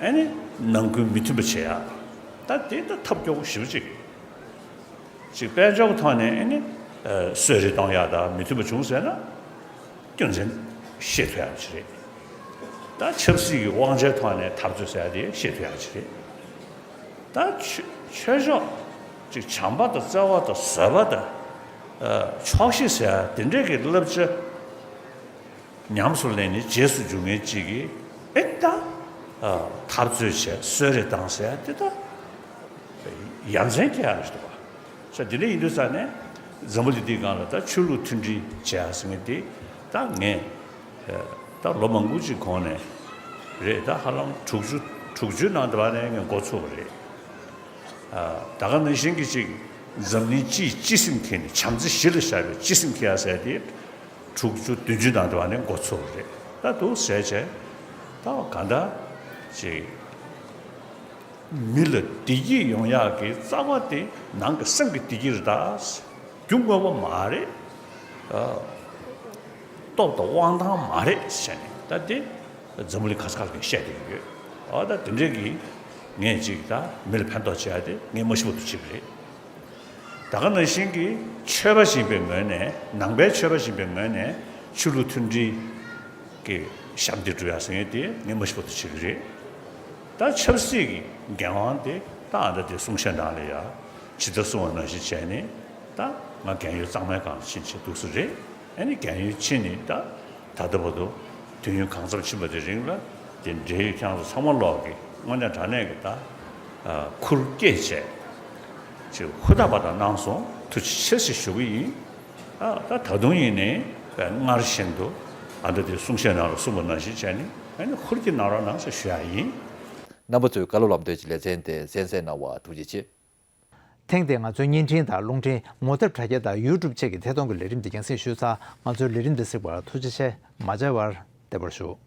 ཨེ་ནི་ནང་ཁུལ་མི་མཐུན་པ་བྱེད་ཡག། ད་དེ་ད་ཐབས་སྐྱོ་པོ་ཞེ་པོ་ཅིག། ཅིག་དཔལ་འབྱོར་གྱི་ཐོག་ནས་ཨེ་ནི་གསོད་རེས་གཏོང་ཡག་དང་མི་མཐུན་པ་བྱུང་ཟེར་ན་རྒྱུ་མཚན་ཤེས་ཐུབ་ཡག་ཅིག་རེད། ད་ཆབ་སྲིད་ཀྱི་དབང་ཆའི་ཐོག་ནས་འཐབ་རྩོད་ཟེར་ཡག་དེ་ཤེས་ཐུབ་ཡག་ཅིག་རེད། ད་ཆོས་ཆོས་ཕྱོགས་ཅིག་བྱམས་པ་དང་བརྩེ་བ་དང་བཟོད་པ་དང་ཆོག་ཤེས་ཟེར་ཡག་དེ་འདྲའི་གི་བསླབ་བྱ། ཉམས་སུ་ལེན་ནས་རྗེས་སུ་འཇུག་མཁན་གཅིག་གིས་ཨེ་ད་འཐབ་རྩོད་བྱས་གསོད་རེས་བཏང་ཟེར་དེ་ད་ཡ་མཚན་སྐྱེ་ཡག་རེད་འདུག་བ། ས་དེ་འདྲ་ཡིན་དུས་ས་ནས་འཛམ་བུ་གླིང་འདིའི་སྒང་ལ་ད་ཆོས་ལུགས་མཐུན་སྒྲིལ་བྱས་ཟེར་མཁན་དེ་ད་ངས་ད་ལོ་མང་པོ་ཅིག་གོང་ནས་རེད། ད་ཧ་ལམ་དྲུག་ཅུ་དྲུག་ཅུའི་ནང་དུ་བ་ནས་ངས་འགོ་ཚུགས་པ་རེད། ད་ག་ནང་བཞིན་གྱི་ཅིག་འཛམ་གླིང་སྤྱིའི་སྤྱི་སེམས་ཁྱེར་ནས་བྱམས་བརྩེ་གཞི་ལ་བཞག་པའི་སྤྱི་སེམས་ཁྱེར་ཡ་ཟེར་དེ་དྲུག་ཅུ་བདུན་ཅུ་ནང་དུ་བ་ནས་འགོ་ཚུགས་པ་རེད། ད་འདུག་ཟེར་བྱས་ད་ག་འདྲ་ཅིག་མི་ལ་བདེ་སྐྱིད་ཡོང་ཡག་གི་རྩ་བ་དེ་ནང་གི་སེམས་ཀྱི་བདེ་སྐྱིད་རེད། ད་རྒྱུ་དངོས་པོ་མ་རེད། སྟོབས་དང་དབང་ཐང་མ་རེད་ཟེར་ནས་ད་དེ་འཛམ་བུ་གླིང་ག་ས་ག་ལ་གིན་བཤད་བསྡད་ཀྱི་ཡོད། ཨ་ད་དེ་འདྲས་ཀྱི་ངས་ཅིག་ད་མི་ལ་ཕན་ཐོགས་བྱེད་ཡ་དེ་ངས་མ་ཤི་བར་དུ་བྱེད་ཀྱི་རེད། ད་ག་ནང་བཞིན་གྱི་ཆོས་པ་ཡིན་པའི་ངོས་ནས་ནང་པའི་ཆོས་པ་ཡིན་པའི་ངོས་ནས་ཆོས་ལུགས་མཐུན་སྒྲིལ་གྱི་ཞབས་འདེགས་སྒྲུབ་ཡ་ཟེར་མཁན་དེ་ངས་མ་ཤི་བར་དུ་བྱེད་ཀྱི་རེད། ད་ཆབ་སྲིད་ཀྱི་འགན་དབང་དེ་ད་ཨ་ད་དེ་གསུང་བཤད་ནང་ལ་ཡ་ཇི་ལྟར་གསུང་བ་ནང་བཞིན་བྱས་ནས་ད་ང་རྒན་ཡོལ་གཙང་མའི་སྒང་ལ་ཕྱིན་བྱས་འདུག་སེ་རེད། ཨ་ནི་རྒན་ཡོལ་ཕྱིན་ནས་ད་ད་ལྟ་བར་དུ་དུས་ཡུན་གང་འཚམ་ཕྱིན་པ་དེ་རིང་ལ་དེ་འབྲེལ་ཡོད་ཁྱེད་རང་ཚོ་ཚང་མ་ལོག་གི་དངོས་གནས་དྲང་གནས་ཀྱི་ད་ཁུར་བསྐྱེད་བྱས་ཅིག་ཧུར་ཐག་པ་དང་གནང་སོང་། ཐུགས་རྗེ་ཆེ་ཞེས་ཞུ་གི་ཡིན། ཨ་ད་ད་དུང་ཡིན་ནའི་སྔར་བཞིན་དུ་ཨ་ད་དེ་གསུང་བཤད་ནང་ལ་གསུངས་པ་ནང་བཞིན་བྱས་ནས་ཨ་ནི་ཧུར་གྱིས་གནང་རོགས་གནང་ཞེས་ཞུ་ཡ་ཡིན། རྣམ་པ་ཚོས་བཀའ་སློབ་ལམ་སྟོན་གྱི་ལེ་ཚན་དེ་གསན་གཟིགས་གནང་བར་ཐུགས་རྗེ་ཆེ། ཐེངས་འདིའི་ང་ཚོའི་བརྙན་འཕྲིན་དང་རླུང་འཕྲིན་ངོ་དེབ་དྲ་རྒྱ་དང་ཡུ་ཊུབ་བཅས་ཀྱི་ཐད་གཏོང་གི་ལས་རིམ་འདི་རྒྱང་སྲིང་ཞུས་ཚར། ང་ཚོའི་ལས་རིམ་འདི་གཟིགས་པར་ཐུགས་རྗེ་ཆེ། མ་མཇལ་བར་བདེ་བར་བཞུགས།